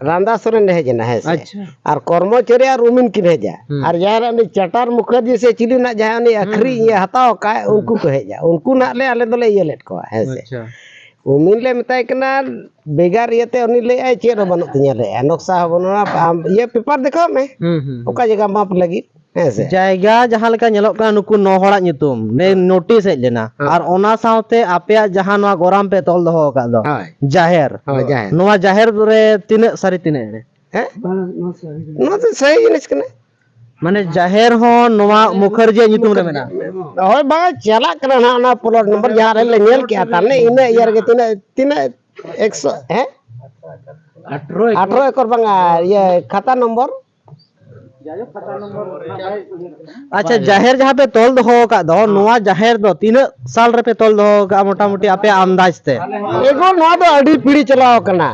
ᱨᱟᱢᱫᱟᱥ ᱥᱚᱨᱮᱱ ᱮ ᱦᱮᱡ ᱮᱱᱟ, ᱦᱮᱸ ᱥᱮ? ᱟᱪᱪᱷᱟ᱾ ᱟᱨ ᱠᱚᱨᱢᱚᱪᱟᱹᱨᱤ ᱟᱨ ᱩᱢᱤᱱ ᱠᱤᱱ ᱦᱮᱡᱟ᱾ ᱦᱩᱸ᱾ ᱟᱨ ᱡᱟᱦᱟᱸᱭ ᱩᱱᱤ ᱪᱟᱴᱟᱨ ᱢᱩᱠᱷᱟᱨᱡᱤ ᱥᱮ ᱪᱤᱞᱤ ᱨᱮᱱᱟᱜ ᱡᱟᱦᱟᱸᱭ ᱩᱱᱤ ᱦᱩᱸ, ᱟᱹᱠᱷᱨᱤᱧ ᱦᱩᱸ᱾ ᱤᱭᱟᱹ ᱦᱟᱛᱟᱣ ᱟᱠᱟᱫ, ᱦᱩᱸ᱾ ᱩᱱᱠᱩ ᱠᱚ ᱦᱮᱡᱟ᱾ ᱩᱱᱠᱩ ᱱᱟᱜ ᱞᱮ, ᱟᱞᱮ ᱫᱚᱞᱮ ᱤᱭᱟᱹ ᱞᱮᱫ ᱠᱚᱣᱟ, ᱦᱮᱸ ᱥᱮ? ᱟᱪᱪᱷᱟ᱾ ᱩᱢᱤᱱ ᱞᱮ ᱢᱮᱛᱟᱭ ᱠᱟᱱᱟ, ᱵᱷᱮᱜᱟᱨ ᱤᱭᱟᱹᱛᱮ ᱩᱱᱤ ᱞᱟᱹᱭᱮᱫᱼᱟᱭ, "ᱪᱮᱫ ᱦᱚᱸ ᱵᱟᱹᱱᱩᱜ ᱛᱤᱧᱟᱹ," ᱞᱟᱹᱭᱮᱫᱼᱟᱭ, "ᱱᱚᱠᱥᱟ ᱦᱚᱸ ᱵᱟᱹᱱᱩᱜᱼᱟ, ᱟᱢ ᱤᱭᱟᱹ ᱯᱮᱯᱟᱨ ᱫᱮᱠᱷᱟᱣ ᱢᱮ, ᱦᱩᱸ, ᱦᱩᱸ, ᱦᱩᱸ᱾ ᱚᱠᱟ ᱡᱟᱭᱜᱟ ᱢᱟᱯ ᱞᱟᱹᱜᱤᱫ", ᱦᱮᱸ ᱥᱮ? ᱡᱟᱭᱜᱟ ᱡᱟᱦᱟᱸ ᱞᱮᱠᱟ ᱧᱮᱞᱚᱜ ᱠᱟᱱᱟ, ᱱᱩᱠᱩ ᱱᱚ ᱦᱚᱲᱟᱜ ᱧᱩᱛᱩᱢ ᱱᱮ ᱦᱮᱸ᱾ ᱱᱳᱴᱤᱥ ᱦᱮᱡ ᱞᱮᱱᱟ, ᱦᱮᱸ᱾ ᱟᱨ ᱚᱱᱟ ᱥᱟᱶᱛᱮ ᱟᱯᱮᱭᱟᱜ ᱡᱟᱦᱟᱸ ᱱᱚᱣᱟ ᱜᱚᱨᱟᱢ ᱯᱮ ᱛᱚᱞ ᱫᱚᱦᱚ ᱟᱠᱟᱫ ᱫᱚ, ᱦᱳᱭ᱾ ᱡᱟᱦᱮᱨ, ᱦᱳᱭ, ᱡᱟᱦᱮᱨ᱾ ᱱᱚᱣᱟ ᱡᱟᱦᱮᱨ ᱨᱮ ᱛᱤᱱᱟᱹᱜ ᱥᱟᱹᱨᱤ, ᱛᱤᱱᱟᱹᱜ ᱮᱲᱮ? ᱦᱮᱸ? ᱱᱚᱣᱟ ᱫᱚ ᱥᱟᱹᱨᱤ ᱡᱤᱱᱤᱥ ᱠᱟᱱᱟ᱾ ᱢᱟᱱᱮ ᱡᱟᱦᱮᱨ ᱦᱚᱸ ᱱᱚᱣᱟ ᱢᱩᱠᱷᱟᱨᱡᱤᱭᱟᱜ ᱧᱩᱛᱩᱢ ᱨᱮ ᱢᱮᱱᱟᱜᱼᱟ? ᱦᱳᱭ, ᱵᱟᱝ, ᱪᱟᱞᱟᱜ ᱠᱟᱱᱟ ᱱᱟᱦᱟᱜ ᱚᱱᱟ ᱯᱞᱚᱴ ᱱᱚᱢᱵᱚᱨ ᱡᱟᱦᱟᱸ ᱨᱮᱞᱮ ᱧᱮᱞ ᱠᱮᱜᱼᱟ, ᱛᱟᱦᱞᱮ ᱤᱱᱟᱹ ᱤᱭᱟᱹ ᱨᱮᱜᱮ ᱛᱤᱱᱟᱹᱜ, ᱛᱤᱱᱟᱹᱜ ᱮᱠᱥᱚ, ᱦᱮᱸ? ᱟᱴᱷᱨᱚ ᱮᱠᱚᱨ ᱵᱟᱝᱟ, ᱤᱭᱟᱹ, ᱠᱷᱟᱛᱟ ᱱᱚᱢᱵᱚᱨ? ᱟᱪᱪᱷᱟ, ᱡᱟᱦᱮᱨ ᱡᱟᱦᱟᱸ ᱯᱮ ᱛᱚᱞ ᱫᱚᱦᱚ ᱟᱠᱟᱫ ᱫᱚ, ᱦᱮᱸ᱾ ᱱᱚᱣᱟ ᱡᱟᱦᱮᱨ ᱫᱚ ᱛᱤᱱᱟᱹᱜ ᱥᱟᱞ ᱨᱮᱯᱮ ᱛᱚᱞ ᱫᱚᱦᱚ ᱟᱠᱟᱫᱼᱟ ᱢᱚᱴᱟᱢᱩᱴᱤ ᱟᱯᱮᱭᱟᱜ ᱟᱱᱫᱟᱡᱽ ᱛᱮ? ᱮᱜᱳ, ᱱᱚᱣᱟ ᱫᱚ ᱟᱹᱰᱤ ᱯᱤᱲᱦᱤ ᱪᱟᱞᱟᱣ ᱟᱠᱟᱱᱟ,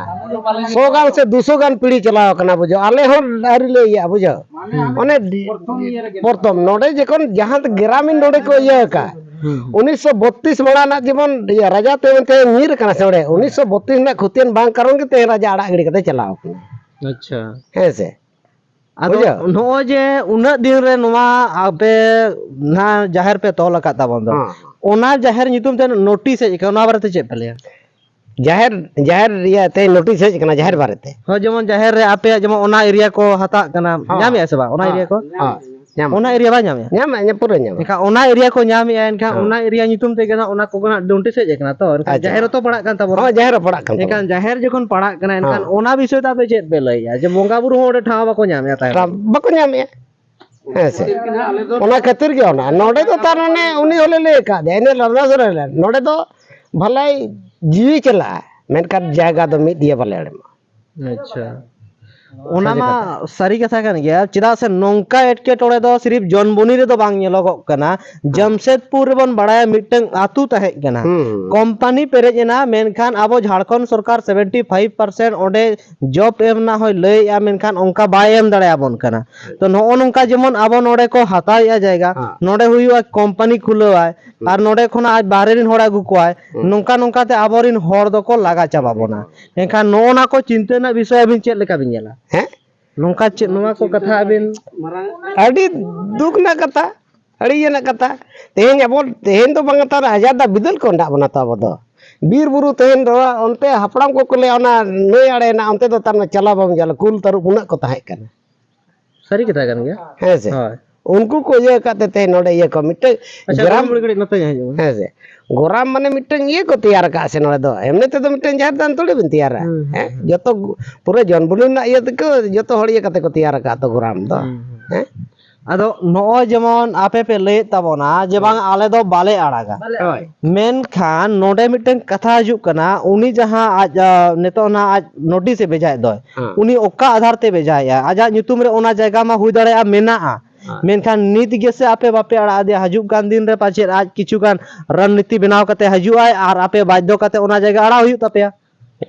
ᱥᱚ ᱜᱟᱱ ᱥᱮ ᱫᱩᱥᱚ ᱜᱟᱱ ᱯᱤᱲᱦᱤ ᱪᱟᱞᱟᱣ ᱟᱠᱟᱱᱟ, ᱵᱩᱡᱷᱟᱹᱣ᱾ ᱟᱞᱮ ᱦᱚᱸ ᱟᱹᱣᱨᱤ ᱞᱮ ᱤᱭᱟᱹᱜᱼᱟ, ᱵᱩᱡᱷᱟᱹᱣ᱾ ᱦᱩᱸ᱾ ᱚᱱᱮ ᱯᱨᱚᱛᱷᱚᱢ ᱱᱚᱰᱮ ᱡᱚᱠᱷᱚᱱ ᱡᱟᱦᱟᱸ ᱜᱨᱟᱢᱤᱱ ᱱᱚᱰᱮ ᱠᱚ ᱤᱭᱟᱹ ᱟᱠᱟᱫ, ᱦᱩᱸ᱾ ᱩᱱᱤᱥᱥᱚ ᱵᱚᱛᱛᱨᱤᱥ ᱢᱟᱲᱟᱝ ᱨᱮᱱᱟᱜ ᱡᱮᱢᱚᱱ ᱤᱭᱟᱹ ᱨᱟᱡᱟ ᱛᱮ ᱢᱮᱱᱛᱮ ᱧᱤᱨ ᱟᱠᱟᱱᱟ ᱥᱮ ᱚᱸᱰᱮ, ᱩᱱᱤᱥᱥᱚ ᱵᱚᱛᱛᱨᱤᱥ ᱨᱮᱱᱟᱜ ᱠᱷᱚᱛᱤᱭᱟᱱ ᱵᱟᱝ ᱠᱟᱨᱚᱱ ᱜᱮ ᱛᱮᱦᱮᱧ ᱨᱟᱡᱟ ᱟᱲᱟᱜ ᱜᱤᱰᱤ ᱠᱟᱛᱮ ᱪᱟᱞᱟᱣ ᱟᱠᱟᱱᱟ᱾ ᱟᱪᱪᱷᱟ᱾ ᱦᱮᱸ ᱥᱮ? ᱟᱫᱚ ᱵᱩᱡᱷᱟᱹᱣ? ᱱᱚᱜᱼᱚᱭ ᱡᱮ ᱩᱱᱟᱹᱜ ᱫᱤᱱ ᱨᱮ ᱱᱚᱣᱟ ᱟᱯᱮ ᱱᱚᱣᱟ ᱡᱟᱦᱮᱨ ᱯᱮ ᱛᱚᱞ ᱟᱠᱟᱫ ᱛᱟᱵᱚᱱ ᱫᱚ, ᱦᱮᱸ᱾ ᱚᱱᱟ ᱡᱟᱦᱮᱨ ᱧᱩᱛᱩᱢ ᱛᱮ ᱱᱳᱴᱤᱥ ᱦᱮᱡ ᱟᱠᱟᱱᱟ, ᱚᱱᱟ ᱵᱟᱨᱮᱛᱮ ᱪᱮᱫ ᱯᱮ ᱞᱟᱹᱭᱟ? ᱡᱟᱦᱮᱨ, ᱡᱟᱦᱮᱨ ᱤᱭᱟᱹ ᱛᱮ ᱱᱳᱴᱤᱥ ᱦᱮᱡ ᱟᱠᱟᱱᱟ ᱡᱟᱦᱮᱨ ᱵᱟᱨᱮᱛᱮ᱾ ᱦᱳᱭ, ᱡᱮᱢᱚᱱ ᱡᱟᱦᱮᱨ ᱨᱮ ᱟᱯᱮᱭᱟᱜ ᱡᱮᱢᱚᱱ ᱚᱱᱟ ᱮᱨᱤᱭᱟ ᱠᱚ ᱦᱟᱛᱟᱜ ᱠᱟᱱᱟ, ᱦᱮᱸ᱾ ᱧᱟᱢᱮᱜᱼᱟ ᱥᱮ ᱵᱟᱝ ᱚᱱᱟ ᱦᱮᱸ᱾ ᱮᱨᱤᱭᱟ ᱠᱚ? ᱦᱮᱸ, ᱧᱟᱢ᱾ ᱚᱱᱟ ᱮᱨᱤᱭᱟ ᱵᱟᱭ ᱧᱟᱢᱮᱜᱼᱟ? ᱧᱟᱢᱮᱜᱼᱟ, ᱧᱟᱢ, ᱯᱩᱨᱟᱹ ᱧᱟᱢᱮᱜᱼᱟ᱾ ᱮᱱᱠᱷᱟᱱ ᱚᱱᱟ ᱮᱨᱤᱭᱟ ᱠᱚ ᱧᱟᱢᱮᱜᱼᱟ, ᱮᱱᱠᱷᱟᱱ ᱦᱮᱸ᱾ ᱚᱱᱟ ᱮᱨᱤᱭᱟ ᱧᱩᱛᱩᱢ ᱛᱮᱜᱮ ᱱᱟᱜ ᱚᱱᱟ ᱠᱚᱜᱮ ᱱᱟᱜ ᱱᱳᱴᱤᱥ ᱦᱮᱡ ᱟᱠᱟᱱᱟ ᱛᱚ, ᱮᱱᱠᱷᱟᱱ ᱟᱪᱪᱷᱟ᱾ ᱡᱟᱦᱮᱨ ᱦᱚᱸᱛᱚ ᱯᱟᱲᱟᱜ ᱠᱟᱱ ᱛᱟᱵᱚᱱᱟ᱾ ᱦᱚᱸ, ᱡᱟᱦᱮᱨ ᱦᱚᱸ ᱯᱟᱲᱟᱜ ᱠᱟᱱ ᱮᱱᱠᱷᱟᱱ ᱛᱟᱵᱚᱱᱟ᱾ ᱡᱟᱦᱮᱨ ᱡᱚᱠᱷᱚᱱ ᱯᱟᱲᱟᱜ ᱠᱟᱱᱟ, ᱮᱱᱠᱷᱟᱱ ᱦᱮᱸ᱾ ᱚᱱᱟ ᱵᱤᱥᱚᱭ ᱛᱮ ᱟᱯᱮ ᱪᱮᱫ ᱯᱮ ᱞᱟᱹᱭᱮᱜᱼᱟ ᱡᱮ ᱵᱚᱸᱜᱟ ᱵᱩᱨᱩ ᱦᱚᱸ ᱚᱸᱰᱮ ᱴᱷᱟᱶ ᱵᱟᱠᱚ ᱧᱟᱢᱮᱜᱼᱟ ᱛᱟᱭᱚᱢ? ᱵᱟᱠᱚ ᱧᱟᱢᱮᱜᱼᱟ᱾ ᱦᱮᱸ ᱥᱮ? ᱚᱱᱟ ᱠᱷᱟᱹᱛᱤᱨ ᱜᱮ ᱚᱱᱟ᱾ ᱱᱚᱰᱮ ᱫᱚ ᱛᱟᱨ ᱢᱟᱱᱮ ᱩᱱᱤ ᱦᱚᱸᱞᱮ ᱞᱟᱹᱭ ᱟᱠᱟᱫ ᱫᱮᱭᱟ, ᱤᱱᱟᱹ ᱞᱟᱞᱫᱟ ᱥᱚᱨᱮᱱ ᱨᱮᱱ᱾ ᱱᱚᱰᱮ ᱫᱚ ᱵᱷᱟᱞᱟᱭ ᱡᱤᱣᱤ ᱪᱟᱞᱟᱜᱼᱟ, ᱢᱮᱱᱠᱷᱟᱱ ᱡᱟᱭᱜᱟ ᱫᱚ ᱢᱤᱫ ᱤᱭᱟᱹ ᱵᱟᱞᱮ ᱮᱢᱟ᱾ ᱟᱪᱪᱷᱟ, ᱚᱱᱟ ᱢᱟ ᱥᱟᱹᱨᱤ ᱠᱟᱛᱷᱟ ᱠᱟᱱ ᱜᱮᱭᱟ᱾ ᱪᱮᱫᱟᱜ ᱥᱮ ᱱᱚᱝᱠᱟ ᱮᱴᱠᱮᱴᱚᱬᱮ ᱫᱚ ᱥᱤᱨᱤᱯ ᱡᱚᱱᱵᱩᱱᱤ ᱨᱮᱫᱚ ᱵᱟᱝ ᱧᱮᱞᱚᱜᱚᱜ ᱠᱟᱱᱟ᱾ ᱡᱟᱢᱥᱮᱫᱽᱯᱩᱨ ᱨᱮᱵᱚᱱ ᱵᱟᱲᱟᱭᱟ ᱢᱤᱫᱴᱟᱝ ᱟᱹᱛᱩ ᱛᱟᱦᱮᱸ ᱠᱟᱱᱟ, ᱦᱩᱸ᱾ ᱠᱳᱢᱯᱟᱱᱤ ᱯᱮᱨᱮᱡ ᱮᱱᱟ, ᱢᱮᱱᱠᱷᱟᱱ ᱟᱵᱚ ᱡᱷᱟᱲᱠᱷᱚᱸᱰ ᱥᱚᱨᱠᱟᱨ ᱥᱮᱵᱷᱮᱱᱴᱤ ᱯᱷᱟᱭᱤᱵᱷ ᱯᱟᱨᱥᱮᱱᱴ ᱚᱸᱰᱮ ᱡᱚᱵ ᱮᱢ ᱨᱮᱱᱟᱜ ᱦᱚᱸᱭ ᱞᱟᱹᱭᱮᱜᱼᱟ, ᱢᱮᱱᱠᱷᱟᱱ ᱚᱱᱠᱟ ᱵᱟᱭ ᱮᱢ ᱫᱟᱲᱮᱭᱟᱵᱚᱱ ᱠᱟᱱᱟ᱾ ᱛᱚ ᱱᱚᱜᱼᱚ ᱱᱚᱝᱠᱟ ᱡᱮᱢᱚᱱ ᱟᱵᱚ ᱱᱚᱰᱮ ᱠᱚ ᱦᱟᱛᱟᱣᱮᱜᱼᱟ ᱡᱟᱭᱜᱟ, ᱦᱮᱸ᱾ ᱱᱚᱰᱮ ᱦᱩᱭᱩᱜᱼᱟ ᱠᱳᱢᱯᱟᱱᱤ ᱠᱷᱩᱞᱟᱹᱣᱟᱭ, ᱦᱩᱸ᱾ ᱟᱨ ᱱᱚᱰᱮ ᱠᱷᱚᱱᱟᱜ ᱟᱡ ᱵᱟᱦᱨᱮ ᱨᱮᱱ ᱦᱚᱲ ᱟᱹᱜᱩ ᱠᱚᱣᱟᱭ, ᱦᱩᱸ᱾ ᱱᱚᱝᱠᱟ ᱱᱚᱝᱠᱟ ᱛᱮ ᱟᱵᱚᱨᱮᱱ ᱦᱚᱲ ᱫᱚᱠᱚ ᱞᱟᱜᱟ ᱪᱟᱵᱟ ᱵᱚᱱᱟ᱾ ᱮᱱᱠᱷᱟᱱ ᱱᱚᱜᱼᱚ ᱱᱟ ᱠᱚ ᱪᱤᱱᱛᱟᱹ ᱨᱮᱱᱟᱜ ᱵᱤᱥᱚᱭ ᱟᱹᱵᱤᱱ ᱪᱮᱫ ᱞᱮᱠᱟ ᱵᱤᱱ ᱧᱮᱞᱟ? ᱦᱮᱸ? ᱱᱚᱝᱠᱟ ᱪᱮᱫ, ᱱᱚᱣᱟ ᱠᱚ ᱠᱟᱛᱷᱟ ᱟᱹᱵᱤᱱ ᱟᱹᱰᱤ ᱫᱩᱠ ᱨᱮᱱᱟᱜ ᱠᱟᱛᱷᱟ, ᱟᱹᱲᱤᱥ ᱨᱮᱱᱟᱜ ᱠᱟᱛᱷᱟ᱾ ᱛᱮᱦᱮᱧ ᱟᱵᱚ, ᱛᱮᱦᱮᱧ ᱫᱚ ᱵᱟᱝ, ᱛᱟᱨ ᱟᱡᱟᱜ ᱫᱟ ᱵᱤᱫᱟᱹᱞ ᱠᱚ ᱦᱮᱱᱟᱜ ᱵᱚᱱᱟ ᱛᱚ ᱟᱵᱚ ᱫᱚ᱾ ᱵᱤᱨ ᱵᱩᱨᱩ ᱛᱮᱦᱮᱧ ᱫᱚ ᱚᱱᱛᱮ ᱦᱟᱯᱲᱟᱢ ᱠᱚᱠᱚ ᱞᱟᱹᱭᱟ ᱚᱱᱟ ᱱᱟᱹᱭ ᱟᱲᱮ ᱦᱮᱱᱟᱜ, ᱚᱱᱛᱮ ᱫᱚ ᱛᱟᱨ ᱢᱟᱱᱮ ᱪᱟᱞᱟᱣ ᱵᱟᱢ ᱪᱟᱞᱟᱜᱼᱟ, ᱠᱩᱞ ᱛᱟᱹᱨᱩᱵ ᱩᱱᱟᱹᱜ ᱠᱚ ᱛᱟᱦᱮᱸ ᱠᱟᱱᱟ᱾ ᱥᱟᱹᱨᱤ ᱠᱟᱛᱷᱟ ᱠᱟᱱ ᱜᱮᱭᱟ᱾ ᱦᱮᱸ ᱥᱮ? ᱦᱳᱭ᱾ ᱩᱱᱠᱩ ᱠᱚ ᱤᱭᱟᱹ ᱟᱠᱟᱫ ᱛᱮ ᱛᱮᱦᱮᱧ ᱱᱚᱰᱮ ᱤᱭᱟᱹ ᱠᱚ ᱢᱤᱫᱴᱟᱝ ᱟᱪᱪᱷᱟ, ᱜᱨᱟᱢ ᱜᱚᱲᱚᱢ ᱵᱩᱲᱦᱤ ᱠᱟᱹᱴᱤᱡ ᱱᱚᱛᱮ ᱧᱚᱜ ᱦᱤᱡᱩᱜ ᱢᱮ᱾ ᱦᱮᱸ ᱥᱮ? ᱜᱨᱟᱢ ᱢᱟᱱᱮ ᱢᱤᱫᱴᱟᱝ ᱤᱭᱟᱹ ᱠᱚ ᱛᱮᱭᱟᱨ ᱟᱠᱟᱫ ᱥᱮ ᱱᱚᱰᱮ ᱫᱚ᱾ ᱮᱢᱱᱤ ᱛᱮᱫᱚ ᱢᱤᱫᱴᱟᱝ ᱡᱟᱦᱮᱨ ᱛᱷᱟᱱ ᱛᱷᱚᱲᱤ ᱵᱤᱱ ᱛᱮᱭᱟᱨᱟ᱾ ᱦᱩᱸ, ᱦᱩᱸ, ᱦᱮᱸ? ᱦᱩᱸ᱾ ᱡᱚᱛᱚ ᱜᱩ-, ᱯᱩᱨᱟᱹ ᱡᱚᱱᱵᱩᱞᱤ ᱨᱮᱱᱟᱜ ᱤᱭᱟᱹ ᱛᱮᱠᱚ ᱡᱚᱛᱚ ᱦᱚᱲ ᱤᱭᱟᱹ ᱠᱟᱛᱮ ᱠᱚ ᱛᱮᱭᱟᱨ ᱟᱠᱟᱫ ᱛᱚ ᱜᱨᱟᱢ ᱫᱚ᱾ ᱦᱩᱸ, ᱦᱩᱸ᱾ ᱦᱮᱸ? ᱟᱫᱚ ᱱᱚᱜᱼᱚᱭ ᱡᱮᱢᱚᱱ ᱟᱯᱮ ᱯᱮ ᱞᱟᱹᱭᱮᱫ ᱛᱟᱵᱚᱱᱟ ᱡᱮ ᱵᱟᱝ, ᱦᱳᱭ᱾ ᱟᱞᱮ ᱫᱚ ᱵᱟᱞᱮ ᱟᱲᱟᱜᱟ᱾ ᱦᱳᱭ᱾ ᱢᱮᱱᱠᱷᱟᱱ ᱱᱚᱰᱮ ᱢᱤᱫᱴᱟᱝ ᱠᱟᱛᱷᱟ ᱦᱤᱡᱩᱜ ᱠᱟᱱᱟ, ᱩᱱᱤ ᱡᱟᱦᱟᱸ ᱟᱡ, ᱟ, ᱱᱤᱛᱚᱜ ᱚᱱᱟ ᱟᱡ ᱱᱳᱴᱤᱥ ᱮ ᱵᱷᱮᱡᱟᱭᱮᱫ ᱫᱚᱭ, ᱦᱮᱸ᱾ ᱩᱱᱤ ᱚᱠᱟ ᱟᱫᱷᱟᱨ ᱛᱮ ᱵᱷᱮᱡᱟᱭᱮᱫᱼᱟ? ᱟᱡᱟᱜ ᱧᱩᱛᱩᱢ ᱨᱮ ᱚᱱᱟ ᱡᱟᱭᱜᱟ ᱢᱟ ᱦᱩᱭ ᱫᱟᱲᱮᱭᱟᱜᱼᱟ ᱢᱮᱱᱟᱜᱼᱟ, ᱦᱮᱸ᱾ ᱢᱮᱱᱠᱷᱟᱱ ᱱᱤᱛ ᱜᱮᱥᱮ ᱟᱯᱮ ᱵᱟᱯᱮ ᱟᱲᱟᱜ ᱟᱫᱮᱭᱟ᱾ ᱦᱤᱡᱩᱜ ᱠᱟᱱ ᱫᱤᱱ ᱨᱮ ᱯᱟᱪᱮᱫ ᱟᱡ ᱠᱤᱪᱷᱩ ᱜᱟᱱ ᱨᱚᱱᱱᱤᱛᱤ ᱵᱮᱱᱟᱣ ᱠᱟᱛᱮ ᱦᱤᱡᱩᱜ ᱟᱭ ᱟᱨ ᱟᱯᱮ ᱵᱟᱫᱽᱫᱷᱚ ᱠᱟᱛᱮ ᱚᱱᱟ ᱡᱟᱭᱜᱟ ᱟᱲᱟᱜ ᱦᱩᱭᱩᱜ ᱛᱟᱯᱮᱭᱟ᱾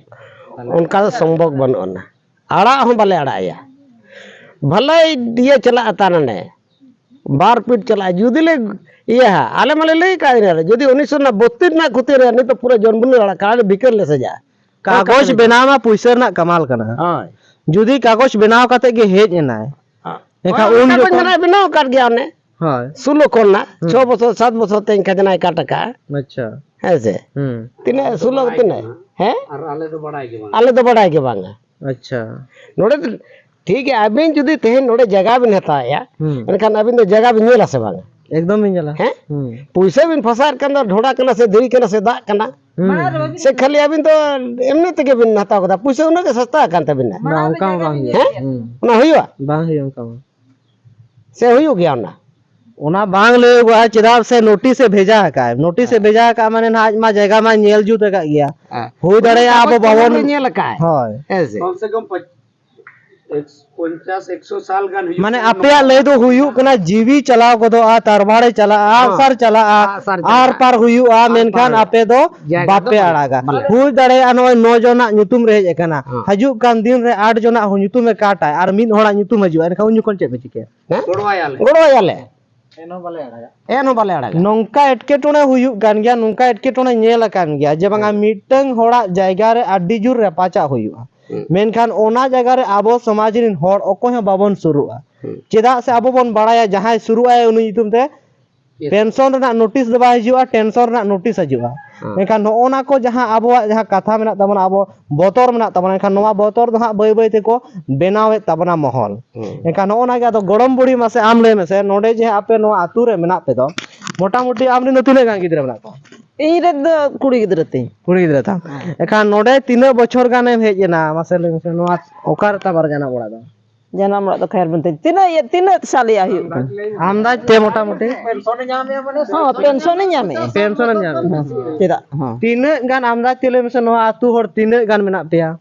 ᱚᱱᱠᱟ ᱫᱚ ᱥᱚᱢᱵᱷᱚᱵ ᱵᱟᱹᱱᱩᱜ ᱟᱱᱟ᱾ ᱟᱲᱟᱜ ᱦᱚᱸ ᱵᱟᱞᱮ ᱟᱲᱟᱜ ᱮᱭᱟ᱾ ᱵᱷᱟᱞᱟᱭ ᱤᱭᱟᱹ ᱪᱟᱞᱟᱜᱼᱟ ᱛᱟ ᱱᱚᱰᱮ᱾ ᱵᱟᱨ ᱯᱤᱴ ᱪᱟᱞᱟᱜᱼᱟ᱾ ᱡᱩᱫᱤ ᱞᱮ ᱤᱭᱟᱹ ᱦᱟ, ᱟᱞᱮ ᱢᱟᱞᱮ ᱞᱟᱹᱭ ᱠᱟᱜ ᱤᱱᱟᱹ ᱨᱮ, ᱡᱩᱫᱤ ᱩᱱᱤᱥᱥᱚ ᱵᱚᱛᱛᱤᱥ ᱨᱮᱱᱟᱜ ᱠᱷᱚᱛᱤ ᱨᱮ ᱱᱤᱛᱚᱜ ᱯᱩᱨᱟᱹ ᱡᱚᱱᱢᱩᱞᱤ ᱟᱲᱟᱜ ᱠᱟᱜᱼᱟ, ᱟᱹᱰᱤ ᱵᱷᱤᱠᱟᱹᱨ ᱞᱮ ᱥᱟᱡᱟᱜᱼᱟ᱾ ᱠᱟᱜᱚᱡᱽ ᱵᱮᱱᱟᱣ ᱢᱟ ᱯᱩᱭᱥᱟᱹ ᱨᱮᱱᱟᱜ ᱠᱟᱢᱟᱞ ᱠᱟᱱᱟ᱾ ᱦᱳᱭ᱾ ᱡᱩᱫᱤ ᱠᱟᱜᱚᱡᱽ ᱵᱮᱱᱟᱣ ᱠᱟᱛᱮ ᱜᱮ ᱦᱮᱡ ᱮᱱᱟᱭ, ᱦᱳᱭ᱾ ᱮᱱᱠᱷᱟᱱ ᱩᱱ ᱠᱟᱜᱚᱡᱽ ᱡᱚᱠᱷᱚᱱ ᱢᱟ ᱵᱮᱱᱟᱣ ᱟᱠᱟᱫ ᱜᱮᱭᱟ ᱚᱱᱮ᱾ ᱦᱳᱭ᱾ ᱥᱳᱞᱳ ᱠᱷᱚᱱ ᱱᱟᱜ, ᱦᱩᱸ᱾ ᱪᱷᱚ ᱵᱚᱪᱷᱚᱨ, ᱥᱟᱛ ᱵᱚᱪᱷᱚᱨ ᱛᱮᱧ ᱠᱷᱟᱡᱽᱱᱟᱭ ᱠᱟᱴ ᱟᱠᱟᱫᱼᱟ᱾ ᱟᱪᱪᱷᱟ᱾ ᱦᱮᱸ ᱥᱮ? ᱦᱩᱸ᱾ ᱛᱤᱱᱟᱹᱜ ᱥᱳᱞᱳ ᱛᱤᱱᱟᱹᱜ? ᱦᱮᱸ? ᱟᱨ ᱟᱞᱮ ᱫᱚ ᱵᱟᱲᱟᱭ ᱜᱮ ᱵᱟᱝ᱾ ᱟᱞᱮ ᱫᱚ ᱵᱟᱲᱟᱭ ᱜᱮ ᱵᱟᱝᱟ᱾ ᱟᱪᱪᱷᱟ᱾ ᱱᱚᱰᱮ ᱫᱚ ᱴᱷᱤᱠ ᱜᱮᱭᱟ, ᱟᱹᱵᱤᱱ ᱡᱩᱫᱤ ᱛᱮᱦᱮᱧ ᱱᱚᱰᱮ ᱡᱟᱭᱜᱟ ᱵᱤᱱ ᱦᱟᱛᱟᱣᱮᱫᱼᱟ, ᱦᱩᱸ᱾ ᱮᱱᱠᱷᱟᱱ ᱟᱹᱵᱤᱱ ᱫᱚ ᱡᱟᱭᱜᱟ ᱵᱤᱱ ᱧᱮᱞᱟ ᱥᱮ ᱵᱟᱝᱟ? ᱮᱠᱫᱚᱢ ᱵᱤᱱ ᱧᱮᱞᱟ᱾ ᱦᱮᱸ? ᱦᱩᱸ᱾ ᱯᱩᱭᱥᱟᱹ ᱵᱤᱱ ᱯᱷᱟᱥᱟᱣᱮᱫ ᱠᱷᱟᱱ ᱫᱚ ᱰᱷᱚᱲᱟ ᱠᱟᱱᱟ ᱥᱮ ᱫᱷᱤᱨᱤ ᱠᱟᱱᱟ ᱥᱮ ᱫᱟᱜ ᱠᱟᱱᱟ? ᱦᱩᱸ᱾ ᱥᱮ ᱠᱷᱟᱹᱞᱤ ᱟᱹᱵᱤᱱ ᱫᱚ ᱮᱢᱱᱤ ᱛᱮᱜᱮ ᱵᱤᱱ ᱦᱟᱛᱟᱣ ᱠᱟᱫᱟ, ᱯᱩᱭᱥᱟᱹ ᱩᱱᱟᱹᱜ ᱜᱮ ᱥᱚᱥᱛᱟ ᱟᱠᱟᱱ ᱛᱟᱹᱵᱤᱱᱟ? ᱵᱟᱝ, ᱚᱱᱠᱟ ᱢᱟ ᱵᱟᱝ ᱦᱩᱭᱩᱜᱼᱟ᱾ ᱦᱮᱸ? ᱦᱩᱸ᱾ ᱚᱱᱟ ᱦᱩᱭᱩᱜᱼᱟ? ᱵᱟᱝ ᱦᱩᱭᱩᱜᱼᱟ ᱚᱱᱠᱟ ᱢᱟ᱾ ᱥᱮ ᱦᱩᱭᱩᱜ ᱜᱮᱭᱟ ᱚᱱᱟ? ᱚᱱᱟ ᱵᱟᱝ ᱞᱟᱹᱭᱚᱜᱚᱜᱼᱟ, ᱪᱮᱫᱟᱜ ᱥᱮ ᱱᱳᱴᱤᱥ ᱮ ᱵᱷᱮᱡᱟ ᱟᱠᱟᱫᱼᱟ᱾ ᱱᱳᱴᱤᱥ ᱮ ᱦᱮᱸ᱾ ᱵᱷᱮᱡᱟ ᱟᱠᱟᱫᱼᱟ ᱢᱟᱱᱮ ᱱᱟᱦᱟᱜ ᱟᱡ ᱢᱟ ᱡᱟᱭᱜᱟ ᱢᱟᱭ ᱧᱮᱞ ᱡᱩᱛ ᱟᱠᱟᱫ ᱜᱮᱭᱟ᱾ ᱦᱮᱸ᱾ ᱦᱩᱭ ᱫᱟᱲᱮᱭᱟᱜᱼᱟ ᱟᱵᱚ ᱠᱟᱜᱚᱡᱽ ᱠᱚᱞᱚᱢ ᱵᱟᱵᱚᱱ ᱨᱮ ᱧᱮᱞ ᱟᱠᱟᱫ᱾ ᱦᱳᱭ᱾ ᱦᱮᱸ ᱥᱮ? ᱠᱚᱢ ᱥᱮ ᱠᱚᱢ ᱯᱚᱸᱪ-, ᱮᱠ-, ᱯᱚᱧᱪᱟᱥ, ᱮᱠᱥᱚ ᱥᱟᱞ ᱜᱟᱱ ᱦᱩᱭᱩᱜ ᱢᱟᱱᱮ ᱠᱟᱱᱟ ᱟᱯᱮᱭᱟᱜ ᱱᱚᱣᱟ᱾ ᱞᱟᱹᱭ ᱫᱚ ᱦᱩᱭᱩᱜ ᱠᱟᱱᱟ ᱡᱤᱣᱤ ᱪᱟᱞᱟᱣ ᱜᱚᱫᱚᱜᱼᱟ, ᱛᱟᱨᱵᱟᱲᱮ ᱪᱟᱞᱟᱜᱼᱟ, ᱦᱮᱸ᱾ ᱟᱜᱼᱥᱟᱨ ᱪᱟᱞᱟᱜᱼᱟ, ᱟᱜᱼᱥᱟᱨ ᱪᱟᱞᱟᱜᱼᱟ᱾ ᱟᱨ ᱯᱟᱨ ᱦᱩᱭᱩᱜᱼᱟ, ᱟᱨ ᱢᱮᱱᱠᱷᱟᱱ ᱯᱟᱨ ᱟᱯᱮ ᱫᱚ ᱡᱟᱭᱜᱟ ᱫᱚ ᱵᱟᱯᱮ ᱵᱟᱞᱮ, ᱟᱲᱟᱜᱟ᱾ ᱵᱟᱞᱮ᱾ ᱦᱩᱭ ᱫᱟᱲᱮᱭᱟᱜᱼᱟ ᱱᱚᱜᱼᱚᱭ ᱱᱚ ᱡᱚᱱᱟᱜ ᱧᱩᱛᱩᱢ ᱨᱮ ᱦᱮᱡ ᱟᱠᱟᱱᱟ, ᱦᱮᱸ᱾ ᱦᱤᱡᱩᱜ ᱠᱟᱱ ᱫᱤᱱ ᱨᱮ ᱟᱴ ᱡᱚᱱᱟᱜ ᱦᱚᱸ ᱧᱩᱛᱩᱢ ᱮ ᱠᱟᱴᱟᱭ ᱟᱨ ᱢᱤᱫ ᱦᱚᱲᱟᱜ ᱧᱩᱛᱩᱢ ᱦᱤᱡᱩᱜᱼᱟ, ᱮᱱᱠᱷᱟᱱ ᱩᱱ ᱡᱚᱠᱷᱚᱱ ᱪᱮᱫ ᱯᱮ ᱪᱤᱠᱟᱹᱭᱟ? ᱦᱮᱸ? ᱜᱚᱲᱚᱣᱟᱭᱟᱞᱮ᱾ ᱜᱚᱲᱚᱣᱟᱭᱟᱞᱮ᱾ ᱮᱱᱦᱚᱸ ᱵᱟᱞᱮ ᱟᱲᱟᱜᱟ᱾ ᱮᱱᱦᱚᱸ ᱵᱟᱞᱮ ᱟᱲᱟᱜᱟ᱾ ᱱᱚᱝᱠᱟ ᱮᱴᱠᱮᱴᱚᱬᱮ ᱦᱩᱭᱩᱜ ᱠᱟᱱ ᱜᱮᱭᱟ, ᱱᱚᱝᱠᱟ ᱮᱴᱠᱮᱴᱚᱬᱮ ᱧᱮᱞ ᱟᱠᱟᱱ ᱜᱮᱭᱟ ᱡᱮ ᱵᱟᱝᱟ ᱦᱮᱸ᱾ ᱢᱤᱫᱴᱟᱝ ᱦᱚᱲᱟᱜ ᱡᱟᱭᱜᱟ ᱨᱮ ᱟᱹᱰᱤ ᱡᱳᱨ ᱨᱟᱯᱟᱪᱟᱜ ᱦᱩᱭᱩᱜᱼᱟ᱾ ᱦᱩᱸ᱾ ᱢᱮᱱᱠᱷᱟᱱ ᱚᱱᱟ ᱡᱟᱭᱜᱟ ᱨᱮ ᱟᱵᱚ ᱥᱚᱢᱟᱡᱽ ᱨᱮᱱ ᱦᱚᱲ ᱚᱠᱚᱭ ᱦᱚᱸ ᱵᱟᱵᱚᱱ ᱥᱩᱨᱩᱜᱼᱟ᱾ ᱦᱩᱸ᱾ ᱪᱮᱫᱟᱜ ᱥᱮ ᱟᱵᱚ ᱵᱚᱱ ᱵᱟᱲᱟᱭᱟ ᱡᱟᱦᱟᱸᱭ ᱥᱩᱨᱩᱜᱼᱟᱭ ᱩᱱᱤ ᱧᱩᱛᱩᱢ ᱛᱮ ᱴᱮᱱᱥᱚᱱ ᱨᱮᱱᱟᱜ ᱱᱳᱴᱤᱥ ᱫᱚ ᱵᱟᱭ ᱦᱤᱡᱩᱜᱼᱟ, ᱴᱮᱱᱥᱚᱱ ᱨᱮᱱᱟᱜ ᱱᱳᱴᱤᱥ ᱦᱤᱡᱩᱜᱼᱟ᱾ ᱦᱮᱸ᱾ ᱢᱮᱱᱠᱷᱟᱱ ᱱᱚᱜᱼᱚ ᱱᱟ ᱠᱚ ᱡᱟᱦᱟᱸ ᱟᱵᱚᱣᱟᱜ ᱡᱟᱦᱟᱸ ᱠᱟᱛᱷᱟ ᱢᱮᱱᱟᱜ ᱛᱟᱵᱚᱱᱟ, ᱟᱵᱚ ᱵᱚᱛᱚᱨ ᱢᱮᱱᱟᱜ ᱛᱟᱵᱚᱱᱟ, ᱮᱱᱠᱷᱟᱱ ᱱᱚᱣᱟ ᱵᱚᱛᱚᱨ ᱫᱚ ᱦᱟᱸᱜ ᱵᱟᱹᱭ ᱵᱟᱹᱭ ᱛᱮᱠᱚ ᱵᱮᱱᱟᱣᱮᱫ ᱛᱟᱵᱚᱱᱟ ᱢᱚᱦᱚᱞ᱾ ᱦᱮᱸ᱾ ᱮᱱᱠᱷᱟᱱ ᱱᱚᱜᱼᱚ ᱱᱟ ᱜᱮ ᱟᱫᱚ ᱜᱚᱲᱚᱢ ᱵᱩᱲᱦᱤ ᱢᱟᱥᱮ ᱟᱢ ᱞᱟᱹᱭ ᱢᱮᱥᱮ, ᱱᱚᱰᱮ ᱡᱮ ᱟᱯᱮ ᱱᱚᱣᱟ ᱟᱹᱛᱩ ᱨᱮ ᱢᱮᱱᱟᱜ ᱯᱮ ᱫᱚ, ᱢᱚᱴᱟᱢᱩᱴᱤ ᱟᱢ ᱨᱮᱱ ᱫᱚ ᱛᱤᱱᱟᱹᱜ ᱜᱟᱱ ᱜᱤᱫᱽᱨᱟᱹ ᱢᱮᱱᱟᱜ ᱠᱚᱣᱟ? ᱤᱧ ᱨᱮᱱ ᱫᱚ ᱠᱩᱲᱤ ᱜᱤᱫᱽᱨᱟᱹ ᱛᱤᱧ᱾ ᱠᱩᱲᱤ ᱜᱤᱫᱽᱨᱟᱹ ᱛᱟᱢ? ᱦᱮᱸ᱾ ᱮᱱᱠᱷᱟᱱ ᱱᱚᱰᱮ ᱛᱤᱱᱟᱹᱜ ᱵᱚᱪᱷᱚᱨ ᱜᱟᱱᱮᱢ ᱦᱮᱡ ᱮᱱᱟ ᱢᱟᱥᱮ ᱞᱟᱹᱭ ᱢᱮᱥᱮ, ᱱᱚᱣᱟ ᱚᱠᱟᱨᱮ ᱛᱟᱢ ᱟᱨ ᱡᱟᱱᱟᱢ ᱚᱲᱟᱜ ᱫᱚ? ᱡᱟᱱᱟᱢ ᱚᱲᱟᱜ ᱫᱚ ᱠᱷᱟᱭᱟᱨᱵᱚᱱᱫ ᱛᱤᱧ᱾ ᱛᱤᱱᱟᱹᱜ ᱤᱭᱟᱹ, ᱛᱤᱱᱟᱹᱜ ᱥᱟᱞ ᱤᱭᱟᱹ ᱦᱩᱭᱩᱜ ᱠᱟᱱᱟ? ᱟᱱᱫᱟᱡ ᱛᱮ ᱢᱚᱴᱟᱢᱩᱴᱤ? ᱦᱚᱸ, ᱯᱮᱱᱥᱚᱱᱤᱧ ᱧᱟᱢᱮᱜᱼᱟ᱾ ᱯᱮᱱᱥᱚᱱᱮᱢ ᱧᱟᱢᱮᱜᱼᱟ? ᱦᱮᱸ, ᱪᱮᱫᱟᱜ? ᱦᱚᱸ᱾ ᱛᱤᱱᱟᱹᱜ ᱜᱟᱱ ᱟᱱᱫᱟᱡ ᱛᱮ ᱞᱟᱹᱭ ᱢᱮᱥᱮ, ᱱᱚᱣᱟ ᱟᱹᱛᱩ ᱦᱚᱲ ᱛᱤᱱᱟᱹᱜ ᱜᱟᱱ ᱢᱮᱱᱟᱜ ᱯᱮᱭᱟ?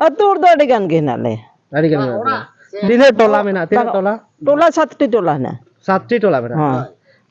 ᱟᱹᱛᱩ ᱦᱚᱲ ᱫᱚ ᱟᱹᱰᱤ ᱜᱟᱱ ᱜᱮ ᱦᱮᱱᱟᱜ ᱞᱮᱭᱟ᱾ ᱟᱹᱰᱤ ᱜᱟᱱ ᱢᱮᱱᱟᱜ ᱯᱮᱭᱟ᱾ ᱛᱤᱱᱟᱹᱜ ᱴᱚᱞᱟ ᱢᱮᱱᱟᱜᱼᱟ? ᱛᱤᱱᱟᱹᱜ ᱵᱟᱝ, ᱴᱚᱞᱟ? ᱴᱚᱞᱟ ᱥᱟᱛᱴᱤ ᱴᱚᱞᱟ ᱦᱮᱱᱟᱜᱼᱟ᱾ ᱥᱟᱛᱴᱤ ᱴᱚᱞᱟ ᱢᱮᱱᱟᱜᱼᱟ᱾ ᱦᱮᱸ᱾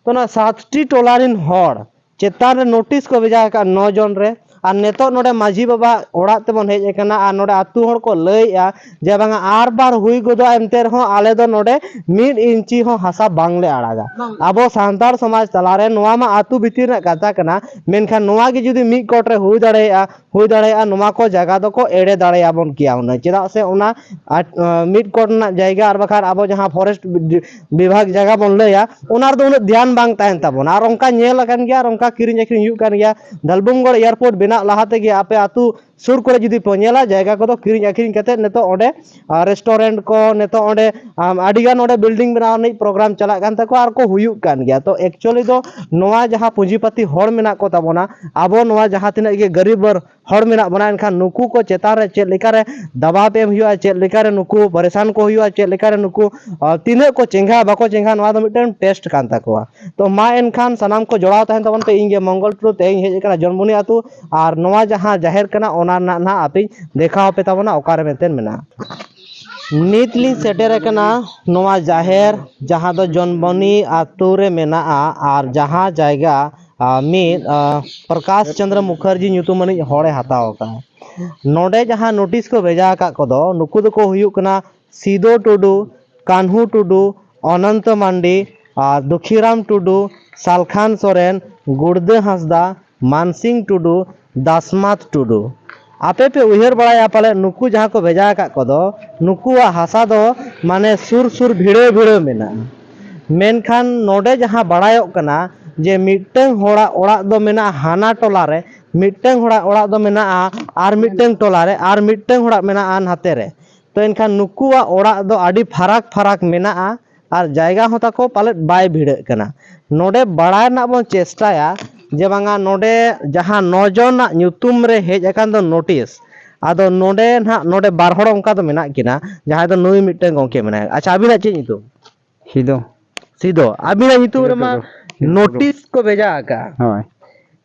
ᱛᱚ, ᱚᱱᱟ ᱥᱟᱛᱴᱤ ᱴᱚᱞᱟ ᱨᱮᱱ ᱦᱚᱲ ᱪᱮᱛᱟᱱ ᱨᱮ ᱱᱳᱴᱤᱥ ᱠᱚ ᱵᱷᱮᱡᱟ ᱟᱠᱟᱫ ᱱᱚ ᱡᱚᱱ ᱨᱮ, ᱟᱨ ᱱᱤᱛᱚᱜ ᱱᱚᱰᱮ ᱢᱟᱹᱡᱷᱤ ᱵᱟᱵᱟ ᱚᱲᱟᱜ ᱛᱮᱵᱚᱱ ᱦᱮᱡ ᱟᱠᱟᱱᱟ, ᱟᱨ ᱱᱚᱰᱮ ᱟᱹᱛᱩ ᱦᱚᱲ ᱠᱚ ᱞᱟᱹᱭᱮᱜᱼᱟ ᱡᱮ ᱵᱟᱝᱟ ᱟᱨ ᱵᱟᱨ ᱦᱩᱭ ᱜᱚᱫᱚᱜᱼᱟ, ᱮᱱᱛᱮ ᱨᱮᱦᱚᱸ ᱟᱞᱮ ᱫᱚ ᱱᱚᱰᱮ ᱢᱤᱫ ᱤᱧᱪᱤ ᱦᱚᱸ ᱦᱟᱥᱟ ᱵᱟᱝᱞᱮ ᱟᱲᱟᱜᱟ᱾ ᱵᱟᱝ᱾ ᱟᱵᱚ ᱥᱟᱱᱛᱟᱲ ᱥᱚᱢᱟᱡᱽ ᱛᱟᱞᱟᱨᱮ ᱱᱚᱣᱟ ᱢᱟ ᱟᱹᱛᱩ ᱵᱷᱤᱛᱤᱨ ᱨᱮᱱᱟᱜ ᱠᱟᱛᱷᱟ ᱠᱟᱱᱟ, ᱢᱮᱱᱠᱷᱟᱱ ᱱᱚᱣᱟ ᱜᱮ ᱡᱩᱫᱤ ᱢᱤᱫ ᱠᱚᱴ ᱨᱮ ᱦᱩᱭ ᱫᱟᱲᱮᱭᱟᱜᱼᱟ, ᱦᱩᱭ ᱫᱟᱲᱮᱭᱟᱜᱼᱟ ᱱᱚᱣᱟ ᱠᱚ ᱡᱟᱭᱜᱟ ᱫᱚᱠᱚ ᱮᱲᱮ ᱫᱟᱲᱮᱭᱟᱵᱚᱱ ᱠᱮᱭᱟ ᱦᱩᱱᱟᱹᱝ, ᱪᱮᱫᱟᱜ ᱥᱮ ᱚᱱᱟ ᱟᱨ, ᱟᱸ, ᱢᱤᱫ ᱠᱚᱴ ᱨᱮᱱᱟᱜ ᱡᱟᱭᱜᱟ ᱟᱨ ᱵᱟᱠᱷᱟᱱ ᱟᱵᱚ ᱡᱟᱦᱟᱸ ᱯᱷᱚᱨᱮᱥᱴ ᱵᱤ-, ᱵᱤᱵᱷᱟᱜᱽ ᱡᱟᱭᱜᱟ ᱵᱚᱱ ᱞᱟᱹᱭᱟ, ᱚᱱᱟ ᱨᱮᱫᱚ ᱩᱱᱟᱹᱜ ᱫᱷᱮᱭᱟᱱ ᱵᱟᱝ ᱛᱟᱦᱮᱱ ᱛᱟᱵᱚᱱᱟ᱾ ᱟᱨ ᱚᱱᱠᱟ ᱧᱮᱞ ᱟᱠᱟᱱ ᱜᱮᱭᱟ, ᱟᱨ ᱚᱱᱠᱟ ᱠᱤᱨᱤᱧ ᱟᱹᱠᱷᱨᱤᱧ ᱦᱩᱭᱩᱜ ᱠᱟᱱ ᱜᱮᱭᱟ᱾ ᱫᱷᱟᱞᱵᱷᱩᱢᱜᱚᱲ ᱮᱭᱟᱨᱯᱳᱨᱴ ᱵᱮᱱᱟᱜ ᱞᱟᱦᱟ ᱛᱮᱜᱮ ᱟᱯᱮ ᱟᱹᱛᱩ ᱥᱩᱨ ᱠᱚᱨᱮ ᱡᱩᱫᱤ ᱯᱮ ᱧᱮᱞᱟ, ᱡᱟᱭᱜᱟ ᱠᱚᱫᱚ ᱠᱤᱨᱤᱧ ᱟᱹᱠᱷᱨᱤᱧ ᱠᱟᱛᱮᱫ ᱱᱤᱛᱚᱜ ᱚᱸᱰᱮ, ᱟᱨ ᱨᱮᱥᱴᱩᱨᱮᱱᱴ ᱠᱚ ᱱᱤᱛᱚᱜ ᱚᱸᱰᱮ, ᱟᱢ, ᱟᱹᱰᱤᱜᱟᱱ ᱚᱸᱰᱮ ᱵᱤᱞᱰᱤᱝ ᱵᱮᱱᱟᱣ ᱨᱤᱱᱤᱡ ᱯᱨᱳᱜᱨᱟᱢ ᱪᱟᱞᱟᱜ ᱠᱟᱱ ᱛᱟᱠᱚᱣᱟ ᱟᱨ ᱠᱚ ᱦᱩᱭᱩᱜ ᱠᱟᱱ ᱜᱮᱭᱟ᱾ ᱛᱚ, actually ᱫᱚ ᱱᱚᱣᱟ ᱡᱟᱦᱟᱸ ᱯᱩᱸᱡᱤᱯᱟᱹᱛᱤ ᱦᱚᱲ ᱢᱮᱱᱟᱜ ᱠᱚ ᱛᱟᱵᱚᱱᱟ, ᱟᱵᱚ ᱱᱚᱣᱟ ᱡᱟᱦᱟᱸ ᱛᱤᱱᱟᱹᱜ ᱜᱮ ᱜᱟᱹᱨᱤᱵ ᱟᱨ ᱦᱚᱲ ᱢᱮᱱᱟᱜ ᱵᱚᱱᱟ, ᱮᱱᱠᱷᱟᱱ ᱱᱩᱠᱩ ᱠᱚ ᱪᱮᱛᱟᱱ ᱨᱮ ᱪᱮᱫ ᱞᱮᱠᱟᱨᱮ ᱫᱟᱵᱟᱣ ᱮᱢ ᱦᱩᱭᱩᱜᱼᱟ, ᱪᱮᱫ ᱞᱮᱠᱟᱨᱮ ᱱᱩᱠᱩ ᱯᱟᱨᱤᱥᱟᱱ ᱠᱚ ᱦᱩᱭᱩᱜᱼᱟ, ᱪᱮᱫ ᱞᱮᱠᱟᱨᱮ ᱱᱩᱠᱩ, ᱟ, ᱛᱤᱱᱟᱹᱜ ᱠᱚ ᱪᱮᱸᱜᱷᱟ ᱵᱟᱠᱚ ᱪᱮᱸᱜᱷᱟ, ᱱᱚᱣᱟ ᱫᱚ ᱢᱤᱫᱴᱮᱱ ᱴᱮᱥᱴ ᱠᱟᱱ ᱛᱟᱠᱚᱣᱟ᱾ ᱛᱚ ᱢᱟ ᱮᱱᱠᱷᱟᱱ ᱥᱟᱱᱟᱢ ᱠᱚ ᱡᱚᱲᱟᱣ ᱛᱟᱦᱮᱱ ᱛᱟᱵᱚᱱ ᱯᱮ᱾ ᱤᱧ ᱜᱮ ᱢᱚᱝᱜᱚᱞ ᱴᱩᱰᱩ, ᱛᱮᱦᱮᱧ ᱦᱮᱡ ᱟᱠᱟᱱᱟ ᱡᱚᱱᱢᱚᱱᱤ ᱟᱹᱛᱩ, ᱟᱨ ᱱᱚᱣᱟ ᱡᱟᱦᱟᱸ ᱡᱟᱦᱮᱨ ᱠᱟᱱᱟ, ᱚᱱᱟ ᱨᱮᱱᱟᱜ ᱱᱟᱦᱟᱜ ᱟᱯᱮᱧ ᱫᱮᱠᱷᱟᱣ ᱟᱯᱮ ᱛᱟᱵᱚᱱᱟ ᱚᱠᱟᱨᱮ ᱢᱮᱱᱛᱮ ᱢᱮᱱᱟᱜᱼᱟ᱾ ᱱᱤᱛ ᱞᱤᱧ ᱥᱮᱴᱮᱨ ᱟᱠᱟᱱᱟ ᱱᱚᱣᱟ ᱡᱟᱦᱮᱨ, ᱡᱟᱦᱟᱸ ᱫᱚ ᱡᱚᱱᱢᱚᱱᱤ ᱟᱹᱛᱩ ᱨᱮ ᱢᱮᱱᱟᱜᱼᱟ, ᱟᱨ ᱡᱟᱦᱟᱸ ᱡᱟᱭᱜᱟ, ᱟ, ᱢᱤᱫ, ᱟ, ᱯᱨᱚᱠᱟᱥ ᱪᱚᱸᱫᱽᱨᱚ ᱢᱩᱠᱷᱟᱨᱡᱤ ᱧᱩᱛᱩᱢᱟᱱᱤᱡ ᱦᱚᱲᱮ ᱦᱟᱛᱟᱣ ᱟᱠᱟᱫᱼᱟ᱾ ᱱᱚᱰᱮ ᱡᱟᱦᱟᱸ ᱱᱳᱴᱤᱥ ᱠᱚ ᱵᱷᱮᱡᱟ ᱟᱠᱟᱫ ᱠᱚᱫᱚ, ᱱᱩᱠᱩ ᱫᱚᱠᱚ ᱦᱩᱭᱩᱜ ᱠᱟᱱᱟ ᱥᱤᱫᱚ ᱴᱩᱰᱩ, ᱠᱟᱱᱦᱩ ᱴᱩᱰᱩ, ᱚᱱᱚᱱᱛᱚ ᱢᱟᱱᱰᱤ, ᱟᱨ ᱫᱩᱠᱷᱤᱨᱟᱢ ᱴᱩᱰᱩ, ᱥᱟᱞᱠᱷᱟᱱ ᱥᱚᱨᱮᱱ, ᱜᱩᱲᱫᱟᱹ ᱦᱟᱸᱥᱫᱟ, ᱢᱟᱱᱥᱤᱝ ᱴᱩᱰᱩ, ᱫᱟᱥᱢᱟᱛ ᱴᱩᱰᱩ᱾ ᱟᱯᱮ ᱯᱮ ᱩᱭᱦᱟᱹᱨ ᱵᱟᱲᱟᱭᱟ ᱯᱟᱞᱮ ᱱᱩᱠᱩ ᱡᱟᱦᱟᱸ ᱠᱚ ᱵᱷᱮᱡᱟ ᱟᱠᱟᱫ ᱠᱚᱫᱚ, ᱱᱩᱠᱩᱣᱟᱜ ᱦᱟᱥᱟ ᱫᱚ ᱢᱟᱱᱮ ᱥᱩᱨ ᱥᱩᱨ ᱵᱷᱤᱲᱟᱹᱣ ᱵᱷᱤᱲᱟᱹᱣ ᱢᱮᱱᱟᱜᱼᱟ᱾ ᱢᱮᱱᱠᱷᱟᱱ ᱱᱚᱰᱮ ᱡᱟᱦᱟᱸ ᱵᱟᱲᱟᱭᱚᱜ ᱠᱟᱱᱟ ᱡᱮ ᱢᱤᱫᱴᱟᱝ ᱦᱚᱲᱟᱜ ᱚᱲᱟᱜ ᱫᱚ ᱢᱮᱱᱟᱜᱼᱟ ᱦᱟᱱᱟ ᱴᱚᱞᱟ ᱨᱮ, ᱢᱤᱫᱴᱟᱝ ᱦᱚᱲᱟᱜ ᱚᱲᱟᱜ ᱫᱚ ᱢᱮᱱᱟᱜᱼᱟ ᱟᱨ ᱢᱤᱫᱴᱟᱝ ᱴᱚᱞᱟ ᱨᱮ, ᱟᱨ ᱢᱤᱫᱴᱟᱝ ᱦᱚᱲᱟᱜ ᱢᱮᱱᱟᱜᱼᱟ ᱱᱟᱛᱮ ᱨᱮ᱾ ᱛᱚ ᱮᱱᱠᱷᱟᱱ ᱱᱩᱠᱩᱣᱟᱜ ᱚᱲᱟᱜ ᱫᱚ ᱟᱹᱰᱤ ᱯᱷᱟᱨᱟᱠ ᱯᱷᱟᱨᱟᱠ ᱢᱮᱱᱟᱜᱼᱟ, ᱟᱨ ᱡᱟᱭᱜᱟ ᱦᱚᱸ ᱛᱟᱠᱚ ᱯᱟᱞᱮᱫ ᱵᱟᱭ ᱵᱷᱤᱲᱟᱹᱜ ᱠᱟᱱᱟ᱾ ᱱᱚᱰᱮ ᱵᱟᱲᱟᱭ ᱨᱮᱱᱟᱜ ᱵᱚᱱ ᱪᱮᱥᱴᱟᱭᱟ ᱡᱮ ᱵᱟᱝᱟ ᱱᱚᱰᱮ ᱡᱟᱦᱟᱸ ᱱᱚ ᱡᱚᱱᱟᱜ ᱧᱩᱛᱩᱢ ᱨᱮ ᱦᱮᱡ ᱟᱠᱟᱱ ᱫᱚ ᱱᱳᱴᱤᱥ, ᱟᱫᱚ ᱱᱚᱰᱮ ᱱᱟᱦᱟᱜ ᱱᱚᱰᱮ ᱵᱟᱨ ᱦᱚᱲ ᱚᱱᱠᱟ ᱫᱚ ᱢᱮᱱᱟᱜ ᱠᱤᱱᱟ, ᱡᱟᱦᱟᱸᱭ ᱫᱚ ᱱᱩᱭ ᱢᱤᱫᱴᱟᱝ ᱜᱚᱝᱠᱮ ᱢᱮᱱᱟᱭᱟ᱾ ᱟᱪᱪᱷᱟ, ᱟᱹᱵᱤᱱᱟᱜ ᱪᱮᱫ ᱧᱩᱛᱩᱢ? ᱥᱤᱫᱚ᱾ ᱥᱤᱫᱚ, ᱟᱹᱵᱤᱱᱟᱜ ᱧᱩᱛᱩᱢ ᱥᱤᱫᱚ ᱨᱮᱢᱟ ᱴᱩᱰᱩ᱾ ᱱᱳᱴᱤᱥ ᱠᱚ ᱵᱷᱮᱡᱟ ᱟᱠᱟᱫᱼᱟ᱾ ᱦᱳᱭ᱾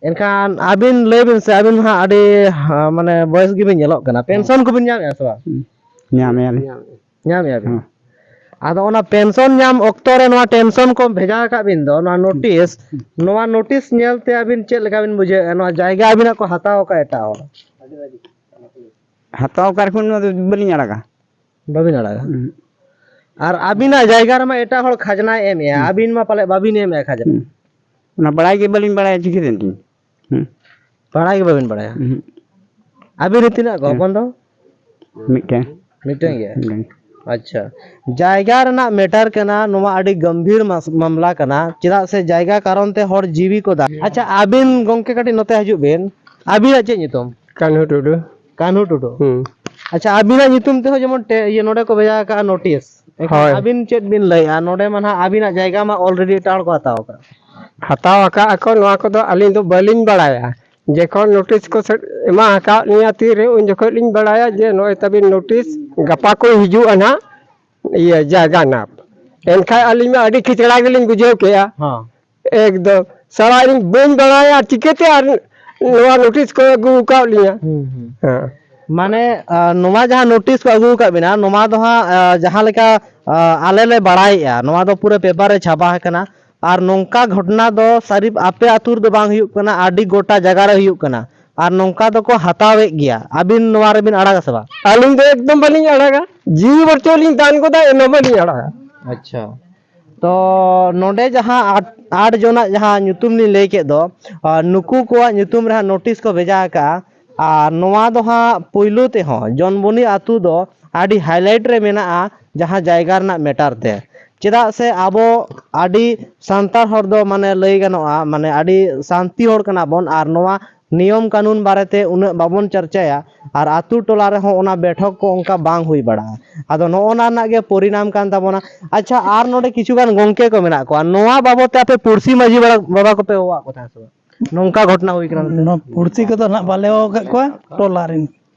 ᱮᱱᱠᱷᱟᱱ ᱟᱹᱵᱤᱱ ᱞᱟᱹᱭ ᱵᱤᱱ ᱥᱮ, ᱟᱹᱵᱤᱱ ᱦᱟᱸᱜ ᱟᱹᱰᱤ, ᱦᱟ, ᱢᱟᱱᱮ ᱵᱚᱭᱮᱥ ᱜᱮᱵᱤᱱ ᱧᱮᱞᱚᱜ ᱠᱟᱱᱟ, ᱯᱮᱱᱥᱚᱱ ᱠᱚᱵᱤᱱ ᱧᱟᱢᱮᱫᱼᱟ ᱥᱮ ᱵᱟᱝ? ᱧᱟᱢᱮᱫᱼᱟ ᱞᱤᱧ᱾ ᱧᱟᱢᱮᱫᱼᱟ ᱵᱤᱱ? ᱦᱮᱸ᱾ ᱟᱫᱚ ᱚᱱᱟ ᱯᱮᱱᱥᱚᱱ ᱧᱟᱢ ᱚᱠᱛᱚ ᱨᱮ ᱱᱚᱣᱟ ᱴᱮᱱᱥᱚᱱ ᱠᱚ ᱵᱷᱮᱡᱟ ᱟᱠᱟᱫ ᱵᱤᱱ ᱫᱚ, ᱱᱚᱣᱟ ᱱᱳᱴᱤᱥ, ᱱᱚᱣᱟ ᱱᱳᱴᱤᱥ ᱧᱮᱞ ᱛᱮ ᱟᱹᱵᱤᱱ ᱪᱮᱫ ᱞᱮᱠᱟ ᱵᱤᱱ ᱵᱩᱡᱷᱟᱹᱣᱮᱫᱼᱟ? ᱱᱚᱣᱟ ᱡᱟᱭᱜᱟ ᱟᱹᱵᱤᱱᱟᱜ ᱠᱚ ᱦᱟᱛᱟᱣ ᱟᱠᱟᱫ ᱮᱴᱟᱜ ᱦᱚᱲ? ᱦᱟᱛᱟᱣ ᱚᱠᱟ ᱨᱮ ᱠᱷᱚᱱ ᱱᱚᱣᱟ ᱫᱚ ᱵᱟᱹᱞᱤᱧ ᱟᱲᱟᱜᱟ᱾ ᱵᱟᱹᱵᱤᱱ ᱟᱲᱟᱜᱟ? ᱩᱸᱦᱩᱸ᱾ ᱟᱨ ᱟᱹᱵᱤᱱᱟᱜ ᱡᱟᱭᱜᱟ ᱨᱮᱢᱟ ᱮᱴᱟᱜ ᱦᱚᱲ ᱠᱷᱟᱡᱽᱱᱟᱭ ᱮᱢᱮᱜᱼᱟ, ᱦᱩᱸ᱾ ᱟᱹᱵᱤᱱ ᱢᱟ ᱯᱟᱞᱮ ᱵᱟᱹᱵᱤᱱ ᱮᱢᱮᱜᱼᱟ ᱠᱷᱟᱡᱽᱱᱟ᱾ ᱦᱩᱸ᱾ ᱚᱱᱟ ᱵᱟᱲᱟᱭ ᱜᱮ ᱵᱟᱹᱞᱤᱧ ᱵᱟᱲᱟᱭᱟ, ᱪᱤᱠᱟᱹᱛᱮ ᱮᱱᱛᱮ? ᱦᱩᱸ᱾ ᱵᱟᱲᱟᱭ ᱜᱮ ᱵᱟᱹᱵᱤᱱ ᱵᱟᱲᱟᱭᱟ? ᱩᱸᱦᱩᱸ᱾ ᱟᱹᱵᱤᱱ ᱨᱮᱱ ᱛᱤᱱᱟᱹᱜ ᱠᱚ ᱦᱮᱸ᱾ ᱦᱚᱯᱚᱱ ᱫᱚ? ᱢᱤᱫᱴᱮᱱ᱾ ᱢᱤᱫᱴᱮᱱ ᱜᱮ? ᱢᱤᱫᱴᱮᱱ᱾ ᱟᱪᱪᱷᱟ᱾ ᱡᱟᱭᱜᱟ ᱨᱮᱱᱟᱜ ᱢᱮᱴᱟᱨ ᱠᱟᱱᱟ, ᱱᱚᱣᱟ ᱟᱹᱰᱤ ᱜᱟᱢᱵᱷᱤᱨ ᱢᱟᱥ-, ᱢᱟᱢᱞᱟ ᱠᱟᱱᱟ, ᱪᱮᱫᱟᱜ ᱥᱮ ᱡᱟᱭᱜᱟ ᱠᱟᱨᱚᱱ ᱛᱮ ᱦᱚᱲ ᱡᱤᱣᱤ ᱠᱚ ᱫᱟᱜ᱾ ᱟᱪᱪᱷᱟ, ᱟᱹᱵᱤᱱ ᱜᱚᱝᱠᱮ ᱠᱟᱹᱴᱤᱡ ᱱᱚᱛᱮ ᱦᱤᱡᱩᱜ ᱵᱤᱱ, ᱟᱹᱵᱤᱱᱟᱜ ᱪᱮᱫ ᱧᱩᱛᱩᱢ? ᱠᱟᱹᱱᱦᱩ ᱴᱩᱰᱩ᱾ ᱠᱟᱹᱱᱦᱩ ᱴᱩᱰᱩ᱾ ᱦᱩᱸ᱾ ᱟᱪᱪᱷᱟ, ᱟᱹᱵᱤᱱᱟᱜ ᱧᱩᱛᱩᱢ ᱛᱮᱦᱚᱸ ᱡᱮᱢᱚᱱ ᱴᱮ-, ᱤᱭᱟᱹ, ᱱᱚᱰᱮ ᱠᱚ ᱵᱷᱮᱡᱟ ᱟᱠᱟᱫᱼᱟ ᱱᱳᱴᱤᱥ᱾ ᱮᱱᱠᱷᱟᱱ ᱦᱳᱭ᱾ ᱟᱹᱵᱤᱱ ᱪᱮᱫ ᱵᱤᱱ ᱞᱟᱹᱭᱮᱜᱼᱟ? ᱱᱚᱰᱮ ᱢᱟ ᱱᱟᱦᱟᱜ ᱟᱹᱵᱤᱱᱟᱜ ᱡᱟᱭᱜᱟ ᱢᱟ already ᱮᱴᱟᱜ ᱦᱚᱲ ᱠᱚ ᱦᱟᱛᱟᱣ ᱟᱠᱟᱫ᱾ ᱦᱟᱛᱟᱣ ᱟᱠᱟᱫ ᱟᱠᱚ, ᱱᱚᱣᱟ ᱠᱚᱫᱚ ᱟᱹᱞᱤᱧ ᱫᱚ ᱵᱟᱹᱞᱤᱧ ᱵᱟᱲᱟᱭᱟ᱾ ᱡᱚᱠᱷᱚᱱ ᱱᱳᱴᱤᱥ ᱠᱚ ᱥᱮ-, ᱮᱢᱟ ᱟᱠᱟᱫ ᱞᱤᱧᱟ ᱛᱤᱨᱮ, ᱩᱱ ᱡᱚᱠᱷᱚᱱ ᱞᱤᱧ ᱵᱟᱲᱟᱭᱟ ᱡᱮ ᱱᱚᱜᱼᱚᱭ ᱛᱟᱵᱤᱱ ᱱᱳᱴᱤᱥ, ᱜᱟᱯᱟ ᱠᱚ ᱦᱤᱡᱩᱜᱼᱟ ᱱᱟᱦᱟᱜ ᱤᱭᱟᱹ ᱡᱟᱭᱜᱟ ᱱᱟᱯ᱾ ᱮᱱᱠᱷᱟᱱ ᱟᱹᱞᱤᱧ ᱢᱟ ᱟᱹᱰᱤ ᱠᱷᱤᱪᱲᱟ ᱜᱮᱞᱤᱧ ᱵᱩᱡᱷᱟᱹᱣ ᱠᱮᱜᱼᱟ᱾ ᱦᱚᱸ᱾ ᱮᱠᱫᱚᱢ ᱥᱟᱞᱟ ᱤᱧ ᱵᱟᱹᱧ ᱵᱟᱲᱟᱭᱟ ᱪᱤᱠᱟᱹᱛᱮ ᱟᱨ ᱱᱚᱣᱟ ᱱᱳᱴᱤᱥ ᱠᱚ ᱟᱹᱜᱩ ᱟᱠᱟᱫ ᱞᱤᱧᱟ᱾ ᱦᱩᱸ, ᱦᱩᱸ᱾ ᱦᱮᱸ᱾ ᱢᱟᱱᱮ, ᱟ, ᱱᱚᱣᱟ ᱡᱟᱦᱟᱸ ᱱᱳᱴᱤᱥ ᱠᱚ ᱟᱹᱜᱩ ᱟᱠᱟᱫ ᱵᱤᱱᱟ, ᱱᱚᱣᱟ ᱫᱚ ᱦᱟᱸᱜ, ᱟ, ᱡᱟᱦᱟᱸ ᱞᱮᱠᱟ, ᱟ, ᱟᱞᱮ ᱞᱮ ᱵᱟᱲᱟᱭᱮᱫᱼᱟ, ᱱᱚᱣᱟ ᱫᱚ ᱯᱩᱨᱟᱹ ᱯᱮᱯᱟᱨ ᱨᱮ ᱪᱷᱟᱯᱟ ᱟᱠᱟᱱᱟ᱾ ᱟᱨ ᱱᱚᱝᱠᱟ ᱜᱷᱚᱴᱚᱱᱟ ᱫᱚ ᱥᱟᱹᱨᱤ ᱟᱯᱮ ᱟᱹᱛᱩ ᱨᱮᱫᱚ ᱵᱟᱝ ᱦᱩᱭᱩᱜ ᱠᱟᱱᱟ, ᱟᱹᱰᱤ ᱜᱚᱴᱟ ᱡᱟᱭᱜᱟ ᱨᱮ ᱦᱩᱭᱩᱜ ᱠᱟᱱᱟ᱾ ᱟᱨ ᱱᱚᱝᱠᱟ ᱫᱚᱠᱚ ᱦᱟᱛᱟᱣᱮᱫ ᱜᱮᱭᱟ᱾ ᱟᱹᱵᱤᱱ ᱱᱚᱣᱟ ᱨᱮᱵᱤᱱ ᱟᱲᱟᱜᱟ ᱥᱮ ᱵᱟᱝ? ᱟᱹᱞᱤᱧ ᱫᱚ ᱮᱠᱫᱚᱢ ᱵᱟᱹᱞᱤᱧ ᱟᱲᱟᱜᱟ, ᱡᱤᱣᱤ ᱵᱟᱹᱪᱩᱜ ᱞᱤᱧ ᱫᱟᱱ ᱜᱚᱫᱟ, ᱮᱱᱦᱚᱸ ᱵᱟᱹᱞᱤᱧ ᱟᱲᱟᱜᱟ᱾ ᱟᱪᱪᱷᱟ, ᱛᱚ ᱱᱚᱰᱮ ᱡᱟᱦᱟᱸ ᱟᱴ, ᱟᱴ ᱡᱚᱱᱟᱜ ᱡᱟᱦᱟᱸ ᱧᱩᱛᱩᱢ ᱞᱤᱧ ᱞᱟᱹᱭ ᱠᱮᱫ ᱫᱚ, ᱟᱨ ᱱᱩᱠᱩ ᱠᱚᱣᱟᱜ ᱧᱩᱛᱩᱢ ᱨᱮ ᱦᱟᱸᱜ ᱱᱳᱴᱤᱥ ᱠᱚ ᱵᱷᱮᱡᱟ ᱟᱠᱟᱜᱼᱟ᱾ ᱟᱨ ᱱᱚᱣᱟ ᱫᱚ ᱦᱟᱸᱜ ᱯᱩᱭᱞᱩ ᱛᱮᱦᱚᱸ ᱡᱚᱱᱵᱚᱱᱤ ᱟᱹᱛᱩ ᱫᱚ ᱟᱹᱰᱤ ᱦᱟᱭᱞᱟᱭᱤᱴ ᱨᱮ ᱢᱮᱱᱟᱜᱼᱟ, ᱡᱟᱦᱟᱸ ᱡᱟᱭᱜᱟ ᱨᱮᱱᱟᱜ ᱢᱮᱴᱟᱨ ᱛᱮ᱾ ᱪᱮᱫᱟᱜ ᱥᱮ ᱟᱵᱚ ᱟᱹᱰᱤ ᱥᱟᱱᱛᱟᱲ ᱦᱚᱲ ᱫᱚ, ᱢᱟᱱᱮ, ᱞᱟᱹᱭ ᱜᱟᱱᱚᱜᱼᱟ, ᱢᱟᱱᱮ, ᱟᱹᱰᱤ ᱥᱟᱱᱛᱤ ᱦᱚᱲ ᱠᱟᱱᱟ ᱵᱚᱱ᱾ ᱟᱨ ᱱᱚᱣᱟ ᱱᱤᱭᱚᱢ ᱠᱟᱹᱱᱩᱱ ᱵᱟᱨᱮᱛᱮ ᱩᱱᱟᱹᱜ ᱵᱟᱵᱚᱱ ᱪᱟᱨᱪᱟᱭᱟ, ᱟᱨ ᱟᱛᱳ ᱴᱚᱞᱟ ᱨᱮᱦᱚᱸ ᱚᱱᱟ ᱵᱮᱴᱷᱚᱠ ᱠᱚ ᱚᱱᱠᱟ ᱵᱟᱝ ᱦᱩᱭ ᱵᱟᱲᱟᱜᱼᱟ᱾ ᱟᱫᱚ ᱱᱚᱜᱼᱚ ᱱᱟ ᱨᱮᱱᱟᱜ ᱜᱮ ᱯᱚᱨᱤᱱᱟᱢ ᱠᱟᱱ ᱛᱟᱵᱚᱱᱟ᱾ ᱟᱪᱪᱷᱟ, ᱟᱨ ᱱᱚᱰᱮ ᱠᱤᱪᱷᱩ ᱜᱟᱱ ᱜᱚᱝᱠᱮ ᱠᱚ ᱢᱮᱱᱟᱜ ᱠᱚᱣᱟ, ᱱᱚᱣᱟ ᱵᱟᱵᱚᱫ ᱛᱮ ᱟᱯᱮ ᱯᱩᱲᱥᱤ ᱢᱟᱹᱡᱷᱤ ᱵᱟᱲᱟ-, ᱵᱟᱵᱟ ᱠᱚᱯᱮ ᱦᱚᱦᱚᱣᱟᱜ ᱠᱚ ᱛᱟᱦᱮᱸ ᱥᱮ ᱵᱟᱝ? ᱱᱚᱝᱠᱟ ᱜᱷᱚᱴᱚᱱᱟ ᱦᱩᱭ ᱠᱟᱱᱟ ᱢᱮᱱᱛᱮ? ᱱᱚᱣᱟ ᱯᱩᱲᱥᱤ ᱠᱚᱫᱚ ᱱᱟᱦᱟᱜ ᱵᱟᱞᱮ ᱦᱚᱦᱚ ᱟᱠᱟᱫ ᱠᱚᱣᱟ, ᱴᱚᱞᱟ ᱨᱮᱱ᱾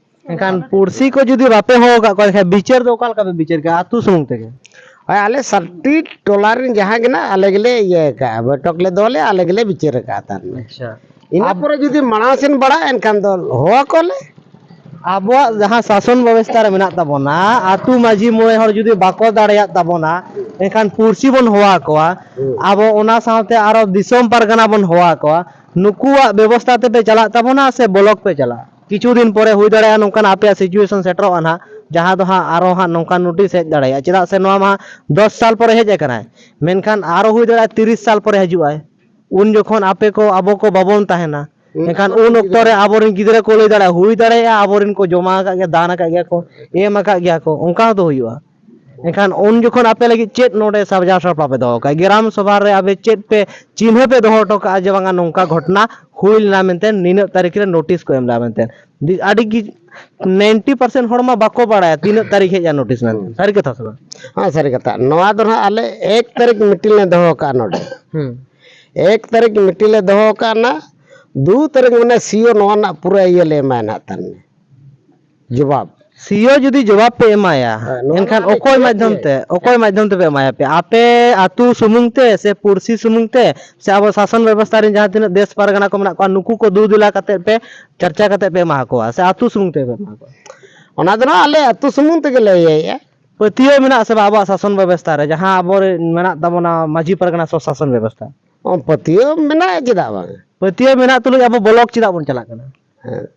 ᱮᱱᱠᱷᱟᱱ ᱯᱩᱲᱥᱤ ᱠᱚ ᱡᱩᱫᱤ ᱵᱟᱯᱮ ᱦᱚᱦᱚ ᱟᱠᱟᱫ ᱠᱚᱣᱟ, ᱮᱱᱠᱷᱟᱱ ᱵᱤᱪᱟᱹᱨ ᱫᱚ ᱚᱠᱟ ᱞᱮᱠᱟ ᱯᱮ ᱵᱤᱪᱟᱹᱨ ᱠᱮᱜᱼᱟ? ᱟᱹᱛᱩ ᱥᱩᱢᱩᱝ ᱛᱮᱜᱮ? ᱦᱳᱭ, ᱟᱞᱮ ᱥᱟᱛᱴᱤ ᱴᱚᱞᱟ ᱨᱮᱱ ᱡᱟᱦᱟᱸ ᱜᱮ ᱱᱟᱜ ᱟᱞᱮ ᱜᱮᱞᱮ ᱤᱭᱟᱹ ᱟᱠᱟᱫᱼᱟ, ᱵᱚᱭᱴᱚᱠ ᱞᱮ ᱫᱚᱦᱚ ᱞᱮᱫᱼᱟ, ᱟᱞᱮ ᱜᱮᱞᱮ ᱵᱤᱪᱟᱹᱨ ᱟᱠᱟᱫᱼᱟ ᱛᱟᱦᱞᱮ᱾ ᱟᱪᱪᱷᱟ᱾ ᱤᱱᱟᱹ ᱟᱵ- ᱯᱚᱨᱮ ᱡᱩᱫᱤ ᱢᱟᱲᱟᱝ ᱥᱮᱱ ᱵᱟᱲᱟᱜᱼᱟ, ᱮᱱᱠᱷᱟᱱ ᱫᱚ ᱦᱚᱦᱚ ᱟᱠᱚᱣᱟᱞᱮ᱾ ᱟᱵᱚᱣᱟᱜ ᱡᱟᱦᱟᱸ ᱥᱟᱥᱚᱱ ᱵᱮᱵᱚᱥᱛᱷᱟ ᱨᱮ ᱢᱮᱱᱟᱜ ᱛᱟᱵᱚᱱᱟ, ᱟᱹᱛᱩ ᱢᱟᱹᱡᱷᱤ ᱢᱚᱬᱮ ᱦᱚᱲ ᱡᱩᱫᱤ ᱵᱟᱠᱚ ᱫᱟᱲᱮᱭᱟᱜ ᱛᱟᱵᱚᱱᱟ, ᱮᱱᱠᱷᱟᱱ ᱯᱩᱲᱥᱤ ᱵᱚᱱ ᱦᱚᱦᱚ ᱟᱠᱚᱣᱟ᱾ ᱦᱩᱸ᱾ ᱟᱵᱚ ᱚᱱᱟ ᱥᱟᱶᱛᱮ ᱟᱨᱚ ᱫᱤᱥᱚᱢ ᱯᱟᱨᱜᱟᱱᱟ ᱵᱚᱱ ᱦᱚᱦᱚ ᱟᱠᱚᱣᱟ᱾ ᱱᱩᱠᱩᱣᱟᱜ ᱵᱮᱵᱚᱥᱛᱷᱟ ᱛᱮᱯᱮ ᱪᱟᱞᱟᱜ ᱛᱟᱵᱚᱱᱟ ᱥᱮ ᱵᱞᱚᱠ ᱯᱮ ᱪᱟᱞᱟᱜᱼᱟ? ᱠᱤᱪᱷᱩ ᱫᱤᱱ ᱯᱚᱨᱮ ᱦᱩᱭ ᱫᱟᱲᱮᱭᱟᱜᱼᱟ ᱱᱚᱝᱠᱟᱱ ᱟᱯᱮᱭᱟᱜ ᱥᱤᱪᱩᱭᱮᱥᱚᱱ ᱥᱮᱴᱮᱨᱚᱜᱼᱟ ᱱᱟᱦᱟᱜ, ᱡᱟᱦᱟᱸ ᱫᱚ ᱦᱟᱸᱜ ᱟᱨᱚ ᱦᱟᱸᱜ ᱱᱚᱝᱠᱟᱱ ᱱᱳᱴᱤᱥ ᱦᱮᱡ ᱫᱟᱲᱮᱭᱟᱜᱼᱟ᱾ ᱪᱮᱫᱟᱜ ᱥᱮ ᱱᱚᱣᱟ ᱢᱟ ᱫᱚᱥ ᱥᱟᱞ ᱯᱚᱨᱮ ᱦᱮᱡ ᱟᱠᱟᱱᱟᱭ, ᱢᱮᱱᱠᱷᱟᱱ ᱟᱨᱚ ᱦᱩᱭ ᱫᱟᱲᱮᱭᱟᱜᱼᱟ ᱛᱤᱨᱤᱥ ᱥᱟᱞ ᱯᱚᱨᱮ ᱦᱤᱡᱩᱜᱼᱟᱭ᱾ ᱩᱱ ᱡᱚᱠᱷᱚᱱ ᱟᱯᱮ ᱠᱚ, ᱟᱵᱚ ᱠᱚ ᱵᱟᱵᱚᱱ ᱛᱟᱦᱮᱱᱟ, ᱮᱱᱠᱷᱟᱱ ᱩᱱ ᱚᱠᱛᱚ ᱨᱮ ᱟᱵᱚᱨᱮᱱ ᱜᱤᱫᱽᱨᱟᱹ ᱠᱚ ᱞᱟᱹᱭ ᱫᱟᱲᱮᱭᱟᱜᱼᱟ, ᱦᱩᱭ ᱫᱟᱲᱮᱭᱟᱜᱼᱟ ᱟᱵᱚᱨᱮᱱ ᱠᱚ ᱡᱚᱢᱟ ᱟᱠᱟᱫ ᱜᱮᱭᱟ, ᱫᱟᱱ ᱟᱠᱟᱫ ᱜᱮᱭᱟ ᱠᱚ, ᱮᱢ ᱟᱠᱟᱫ ᱜᱮᱭᱟ ᱠᱚ, ᱚᱱᱠᱟ ᱦᱚᱸ ᱫᱚ ᱦᱩᱭᱩᱜᱼᱟ᱾ ᱮᱱᱠᱷᱟᱱ ᱩᱱ ᱡᱚᱠᱷᱚᱱ ᱟᱯᱮ ᱞᱟᱹᱜᱤᱫ ᱪᱮᱫ ᱱᱚᱰᱮ ᱥᱟᱡᱟᱣ ᱥᱟᱯᱲᱟᱣ ᱯᱮ ᱫᱚᱦᱚ ᱠᱟᱜᱼᱟ? ᱜᱨᱟᱢ ᱥᱚᱵᱷᱟ ᱨᱮ ᱟᱯᱮ ᱪᱮᱫ ᱯᱮ ᱪᱤᱱᱦᱟᱹ ᱯᱮ ᱫᱚᱦᱚ ᱦᱚᱴᱚ ᱠᱟᱜᱼᱟ ᱡᱮ ᱵᱟᱝᱟ ᱱᱚᱝᱠᱟ ᱜᱷᱚᱴᱚᱱᱟ ᱦᱩᱭ ᱞᱮᱱᱟ ᱢᱮᱱᱛᱮ, ᱱᱤᱱᱟᱹᱜ ᱛᱟᱹᱨᱤᱠᱷ ᱨᱮ ᱱᱳᱴᱤᱥ ᱠᱚ ᱮᱢ ᱞᱮᱫᱟ ᱢᱮᱱᱛᱮ? ᱫᱤ-, ᱟᱹᱰᱤ ᱜᱮ ᱱᱟᱭᱤᱱᱴᱤ ᱯᱟᱨᱥᱮᱱᱴ ᱦᱚᱲ ᱢᱟ ᱵᱟᱠᱚ ᱵᱟᱲᱟᱭᱟ ᱛᱤᱱᱟᱹᱜ ᱛᱟᱹᱨᱤᱠᱷ ᱦᱮᱡ ᱮᱱᱟ ᱱᱳᱴᱤᱥ ᱢᱮᱱᱛᱮ᱾ ᱦᱩᱸ᱾ ᱥᱟᱹᱨᱤ ᱠᱟᱛᱷᱟ ᱥᱮ ᱵᱟᱝ? ᱦᱮᱸ, ᱥᱟᱹᱨᱤ ᱠᱟᱛᱷᱟ᱾ ᱱᱚᱣᱟ ᱫᱚ ᱱᱟᱦᱟᱜ ᱟᱞᱮ ᱮᱠ ᱛᱟᱹᱨᱤᱠᱷ ᱢᱤᱴᱤᱝ ᱞᱮ ᱫᱚᱦᱚ ᱠᱟᱜᱼᱟ ᱱᱚᱰᱮ᱾ ᱦᱩᱸ᱾ ᱮᱠ ᱛᱟᱹᱨᱤᱠᱷ ᱢᱤᱴᱤᱝ ᱞᱮ ᱫᱚᱦᱚ ᱠᱟᱜᱼᱟ ᱱᱟ, ᱫᱩ ᱛᱟᱹᱨᱤᱠᱷ ᱢᱟᱱᱮ ᱥᱤᱭᱳ ᱱᱚᱣᱟ ᱨᱮᱱᱟᱜ ᱯᱩᱨᱟᱹ ᱤᱭᱟᱹ ᱞᱮ ᱮᱢᱟᱭᱟ ᱱᱟᱦᱟᱜ ᱛᱟᱦᱞᱮ, ᱡᱚᱵᱟᱵ᱾ ᱥᱤᱭᱳ ᱡᱩᱫᱤ ᱡᱚᱵᱟᱵ ᱯᱮ ᱮᱢᱟᱭᱟ, ᱦᱮᱸ, ᱱᱚᱣᱟ ᱮᱱᱠᱷᱟᱱ ᱨᱮᱱᱟᱜ ᱚᱠᱚᱭ ᱡᱚᱵᱟᱵ ᱢᱟᱫᱽᱫᱷᱚᱢ ᱪᱮᱫ? ᱛᱮ, ᱚᱠᱚᱭ ᱢᱟᱫᱽᱫᱷᱚᱢ ᱛᱮᱯᱮ ᱮᱢᱟᱭᱟ ᱯᱮ? ᱟᱯᱮ ᱟᱹᱛᱩ ᱥᱩᱢᱩᱝ ᱛᱮ ᱥᱮ ᱯᱩᱲᱥᱤ ᱥᱩᱢᱩᱝ ᱛᱮ ᱥᱮ ᱟᱵᱚ ᱥᱟᱥᱚᱱ ᱵᱮᱵᱚᱥᱛᱷᱟ ᱨᱮᱱ ᱡᱟᱦᱟᱸ ᱛᱤᱱᱟᱹᱜ ᱫᱮᱥ ᱯᱟᱨᱜᱟᱱᱟ ᱠᱚ ᱢᱮᱱᱟᱜ ᱠᱚᱣᱟ, ᱱᱩᱠᱩ ᱠᱚ ᱫᱩ ᱫᱮᱞᱟ ᱠᱟᱛᱮ ᱯᱮ ᱪᱟᱨᱪᱟ ᱠᱟᱛᱮ ᱯᱮ ᱮᱢᱟ ᱠᱚᱣᱟ ᱥᱮ ᱟᱹᱛᱩ ᱥᱩᱢᱩᱝ ᱛᱮ ᱯᱮ ᱮᱢᱟ ᱠᱚᱣᱟ? ᱚᱱᱟ ᱫᱚ ᱱᱟᱦᱟᱜ ᱟᱞᱮ ᱟᱹᱛᱩ ᱥᱩᱢᱩᱝ ᱛᱮᱜᱮ ᱞᱮ ᱤᱭᱟᱹᱭᱮᱫᱼᱟ᱾ ᱯᱟᱹᱛᱭᱟᱹᱣ ᱢᱮᱱᱟᱜ ᱥᱮ ᱵᱟᱝ ᱟᱵᱚᱣᱟᱜ ᱥᱟᱥᱚᱱ ᱵᱮᱵᱚᱥᱛᱷᱟ ᱨᱮ, ᱡᱟᱦᱟᱸ ᱟᱵᱚᱨᱮᱱ ᱢᱮᱱᱟᱜ ᱛᱟᱵᱚᱱᱟ ᱢᱟᱹᱡᱷᱤ ᱯᱟᱨᱜᱟᱱᱟ ᱥᱚ ᱥᱟᱥᱚᱱ ᱵᱮᱵᱚᱥᱛᱷᱟ? ᱚ, ᱯᱟᱹᱛᱭᱟᱹᱣ ᱢᱮᱱᱟᱜᱼᱟ, ᱪᱮᱫᱟᱜ ᱵᱟᱝ? ᱯᱟᱹᱛᱭᱟᱹᱣ ᱢᱮᱱᱟᱜ ᱛᱩᱞᱩᱡ ᱟᱵᱚ ᱵᱞᱚᱠ ᱪᱮᱫᱟᱜ ᱵᱚᱱ ᱪᱟᱞᱟᱜ ᱠᱟᱱᱟ? ᱦᱮᱸ᱾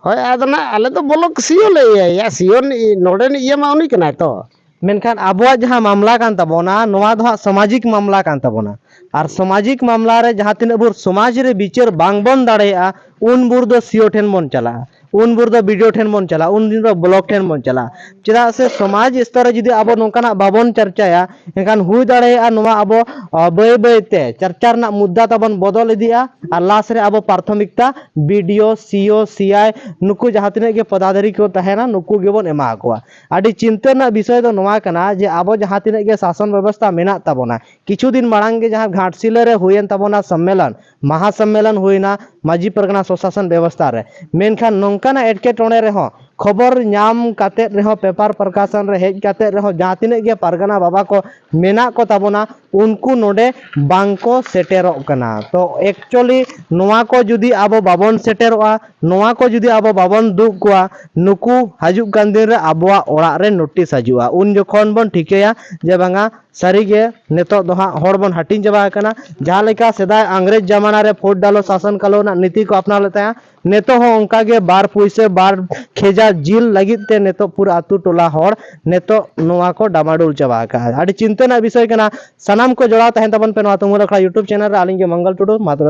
ᱦᱳᱭ, ᱟᱫᱚ ᱱᱟᱜ ᱟᱞᱮ ᱫᱚ ᱵᱞᱚᱠ ᱥᱤᱭᱳ ᱞᱮ ᱤᱭᱟᱹᱭᱟ, ᱥᱤᱭᱳ ᱱᱚᱰᱮᱱᱤᱡ ᱤᱭᱟᱹ ᱢᱟ ᱩᱱᱤ ᱠᱟᱱᱟᱭ ᱛᱚ᱾ ᱢᱮᱱᱠᱷᱟᱱ ᱟᱵᱚᱣᱟᱜ ᱡᱟᱦᱟᱸ ᱢᱟᱢᱞᱟ ᱠᱟᱱ ᱛᱟᱵᱚᱱᱟ, ᱱᱚᱣᱟ ᱫᱚ ᱦᱟᱸᱜ ᱥᱟᱢᱟᱡᱤᱠ ᱢᱟᱢᱞᱟ ᱠᱟᱱ ᱛᱟᱵᱚᱱᱟ᱾ ᱟᱨ ᱥᱟᱢᱟᱡᱤᱠ ᱢᱟᱢᱞᱟ ᱨᱮ ᱡᱟᱦᱟᱸ ᱛᱤᱱᱟᱹᱜ ᱵᱷᱳᱨ ᱥᱚᱢᱟᱡᱽ ᱨᱮ ᱵᱤᱪᱟᱹᱨ ᱵᱟᱝ ᱵᱚᱱ ᱫᱟᱲᱮᱭᱟᱜᱼᱟ, ᱩᱱ ᱵᱷᱳᱨ ᱫᱚ ᱥᱤᱭᱳ ᱴᱷᱮᱱ ᱵᱚᱱ ᱪᱟᱞᱟᱜᱼᱟ, ᱩᱱ ᱵᱷᱳᱨ ᱫᱚ ᱵᱤᱰᱤᱭᱳ ᱴᱷᱮᱱ ᱵᱚᱱ ᱪᱟᱞᱟᱜᱼᱟ, ᱩᱱ ᱫᱤᱱ ᱫᱚ ᱵᱞᱚᱠ ᱴᱷᱮᱱ ᱵᱚᱱ ᱪᱟᱞᱟᱜᱼᱟ᱾ ᱪᱮᱫᱟᱜ ᱥᱮ ᱥᱚᱢᱟᱡᱽ ᱥᱛᱚᱨ ᱨᱮ ᱡᱩᱫᱤ ᱟᱵᱚ ᱱᱚᱝᱠᱟᱱᱟᱜ ᱵᱟᱵᱚᱱ ᱪᱟᱨᱪᱟᱭᱟ, ᱮᱱᱠᱷᱟᱱ ᱦᱩᱭ ᱫᱟᱲᱮᱭᱟᱜᱼᱟ ᱱᱚᱣᱟ ᱟᱵᱚ, ᱟ, ᱵᱟᱹᱭ ᱵᱟᱹᱭ ᱛᱮ ᱪᱟᱨᱪᱟ ᱨᱮᱱᱟᱜ ᱢᱩᱫᱽᱫᱟ ᱛᱟᱵᱚᱱ ᱵᱚᱫᱚᱞ ᱤᱫᱤᱜᱼᱟ᱾ ᱟᱨ ᱞᱟᱥ ᱨᱮ ᱟᱵᱚ ᱯᱨᱟᱛᱷᱚᱢᱤᱠᱛᱟ ᱵᱤᱰᱤᱭᱳ, ᱥᱤᱭᱳ, ᱥᱤᱭᱟᱭ, ᱱᱩᱠᱩ ᱡᱟᱦᱟᱸ ᱛᱤᱱᱟᱹᱜ ᱜᱮ ᱯᱚᱫᱟᱫᱷᱤᱠᱟᱨᱤ ᱠᱚ ᱛᱟᱦᱮᱱᱟ, ᱱᱩᱠᱩ ᱜᱮᱵᱚᱱ ᱮᱢᱟ ᱠᱚᱣᱟ᱾ ᱟᱹᱰᱤ ᱪᱤᱱᱛᱟᱹ ᱨᱮᱱᱟᱜ ᱵᱤᱥᱚᱭ ᱫᱚ ᱱᱚᱣᱟ ᱠᱟᱱᱟ ᱡᱮ ᱟᱵᱚ ᱡᱟᱦᱟᱸ ᱛᱤᱱᱟᱹᱜ ᱜᱮ ᱥᱟᱥᱚᱱ ᱵᱮᱵᱚᱥᱛᱷᱟ ᱢᱮᱱᱟᱜ ᱛᱟᱵᱚᱱᱟ, ᱠᱤᱪᱷᱩ ᱫᱤᱱ ᱢᱟᱲᱟᱝ ᱜᱮ ᱡᱟᱦᱟᱸ ᱜᱷᱟᱴᱥᱤᱞᱟᱹ ᱨᱮ ᱦᱩᱭᱮᱱ ᱛᱟᱵᱚᱱᱟ ᱥᱚᱢᱢᱮᱞᱚᱱ, ᱢᱟᱦᱟ ᱥᱚᱢᱢᱮᱞᱚᱱ ᱦᱩᱭᱱᱟ ᱢᱟᱹᱡᱷᱤ ᱯᱟᱨᱜᱟᱱᱟ ᱥᱚᱥᱟᱥᱚᱱ ᱵᱮᱵᱚᱥᱛᱷᱟ ᱨᱮ, ᱢᱮᱱᱠᱷᱟᱱ ᱱᱚᱝᱠᱟᱱᱟᱜ ᱮᱴᱠᱮᱴᱚᱬᱮ ᱨᱮᱦᱚᱸ, ᱠᱷᱚᱵᱚᱨ ᱧᱟᱢ ᱠᱟᱛᱮᱫ ᱨᱮᱦᱚᱸ, ᱯᱮᱯᱟᱨ ᱯᱨᱚᱠᱟᱥᱚᱱ ᱨᱮ ᱦᱮᱡ ᱠᱟᱛᱮᱫ ᱨᱮᱦᱚᱸ, ᱡᱟᱦᱟᱸ ᱛᱤᱱᱟᱹᱜ ᱜᱮ ᱯᱟᱨᱜᱟᱱᱟ ᱵᱟᱵᱟ ᱠᱚ ᱢᱮᱱᱟᱜ ᱠᱚ ᱛᱟᱵᱚᱱᱟ, ᱩᱱᱠᱩ ᱱᱚᱰᱮ ᱵᱟᱝ ᱠᱚ ᱥᱮᱴᱮᱨᱚᱜ ᱠᱟᱱᱟ᱾ ᱛᱚ actually ᱱᱚᱣᱟ ᱠᱚ ᱡᱩᱫᱤ ᱟᱵᱚ ᱵᱟᱵᱚᱱ ᱥᱮᱴᱮᱨᱚᱜᱼᱟ, ᱱᱚᱣᱟ ᱠᱚ ᱡᱩᱫᱤ ᱟᱵᱚ ᱵᱟᱵᱚᱱ ᱫᱩᱜ ᱠᱚᱣᱟ, ᱱᱩᱠᱩ ᱦᱤᱡᱩᱜ ᱠᱟᱱ ᱫᱤᱱ ᱨᱮ ᱟᱵᱚᱣᱟᱜ ᱚᱲᱟᱜ ᱨᱮ ᱱᱳᱴᱤᱥ ᱦᱤᱡᱩᱜᱼᱟ᱾ ᱩᱱ ᱡᱚᱠᱷᱚᱱ ᱵᱚᱱ ᱴᱷᱤᱠᱟᱹᱭᱟ ᱡᱮ ᱵᱟᱝᱟ, ᱥᱟᱹᱨᱤᱜᱮ ᱱᱤᱛᱚᱜ ᱫᱚ ᱦᱟᱸᱜ ᱦᱚᱲ ᱵᱚᱱ ᱦᱟᱹᱴᱤᱧ ᱪᱟᱵᱟ ᱟᱠᱟᱱᱟ᱾ ᱡᱟᱦᱟᱸ ᱞᱮᱠᱟ ᱥᱮᱫᱟᱭ ᱤᱝᱨᱮᱡᱽ ᱡᱟᱢᱟᱱᱟ ᱨᱮ ᱯᱷᱳᱨᱰ ᱰᱟᱞᱳ ᱥᱟᱥᱚᱱ ᱠᱟᱞᱚ ᱨᱮᱱᱟᱜ ᱱᱤᱛᱤ ᱠᱚ ᱟᱯᱱᱟᱨ ᱞᱮᱫ ᱛᱟᱦᱮᱸᱜᱼᱟ, ᱱᱤᱛᱚᱜ ᱦᱚᱸ ᱚᱱᱠᱟ ᱜᱮ ᱵᱟᱨ ᱯᱩᱭᱥᱟᱹ ᱵᱟᱨ ᱠᱷᱮᱡᱟ ᱡᱤᱞ ᱞᱟᱹᱜᱤᱫ ᱛᱮ ᱱᱤᱛᱚᱜ ᱯᱩᱨᱟᱹ ᱟᱹᱛᱩ ᱴᱚᱞᱟ ᱦᱚᱲ ᱱᱤᱛᱚᱜ ᱱᱚᱣᱟ ᱠᱚ ᱰᱟᱢᱟᱰᱳᱞ ᱪᱟᱵᱟ ᱟᱠᱟᱫᱼᱟ᱾ ᱟᱹᱰᱤ ᱪᱤᱱᱛᱟᱹ ᱨᱮᱱᱟᱜ ᱵᱤᱥᱚᱭ ᱠᱟᱱᱟ᱾ ᱥᱟᱱᱟᱢ ᱠᱚ ᱡᱚᱲᱟᱣ ᱛᱟᱦᱮᱱ ᱛᱟᱵᱚᱱ ᱯᱮ ᱱᱚᱣᱟ ᱛᱩᱢᱩᱞ ᱟᱠᱷᱲᱟ YouTube ᱪᱮᱱᱮᱞ ᱨᱮ᱾ ᱟᱹᱞᱤᱧ ᱜᱮ ᱢᱚᱝᱜᱚᱞ ᱴᱩᱰᱩ, ᱢᱟ ᱛᱚᱵᱮ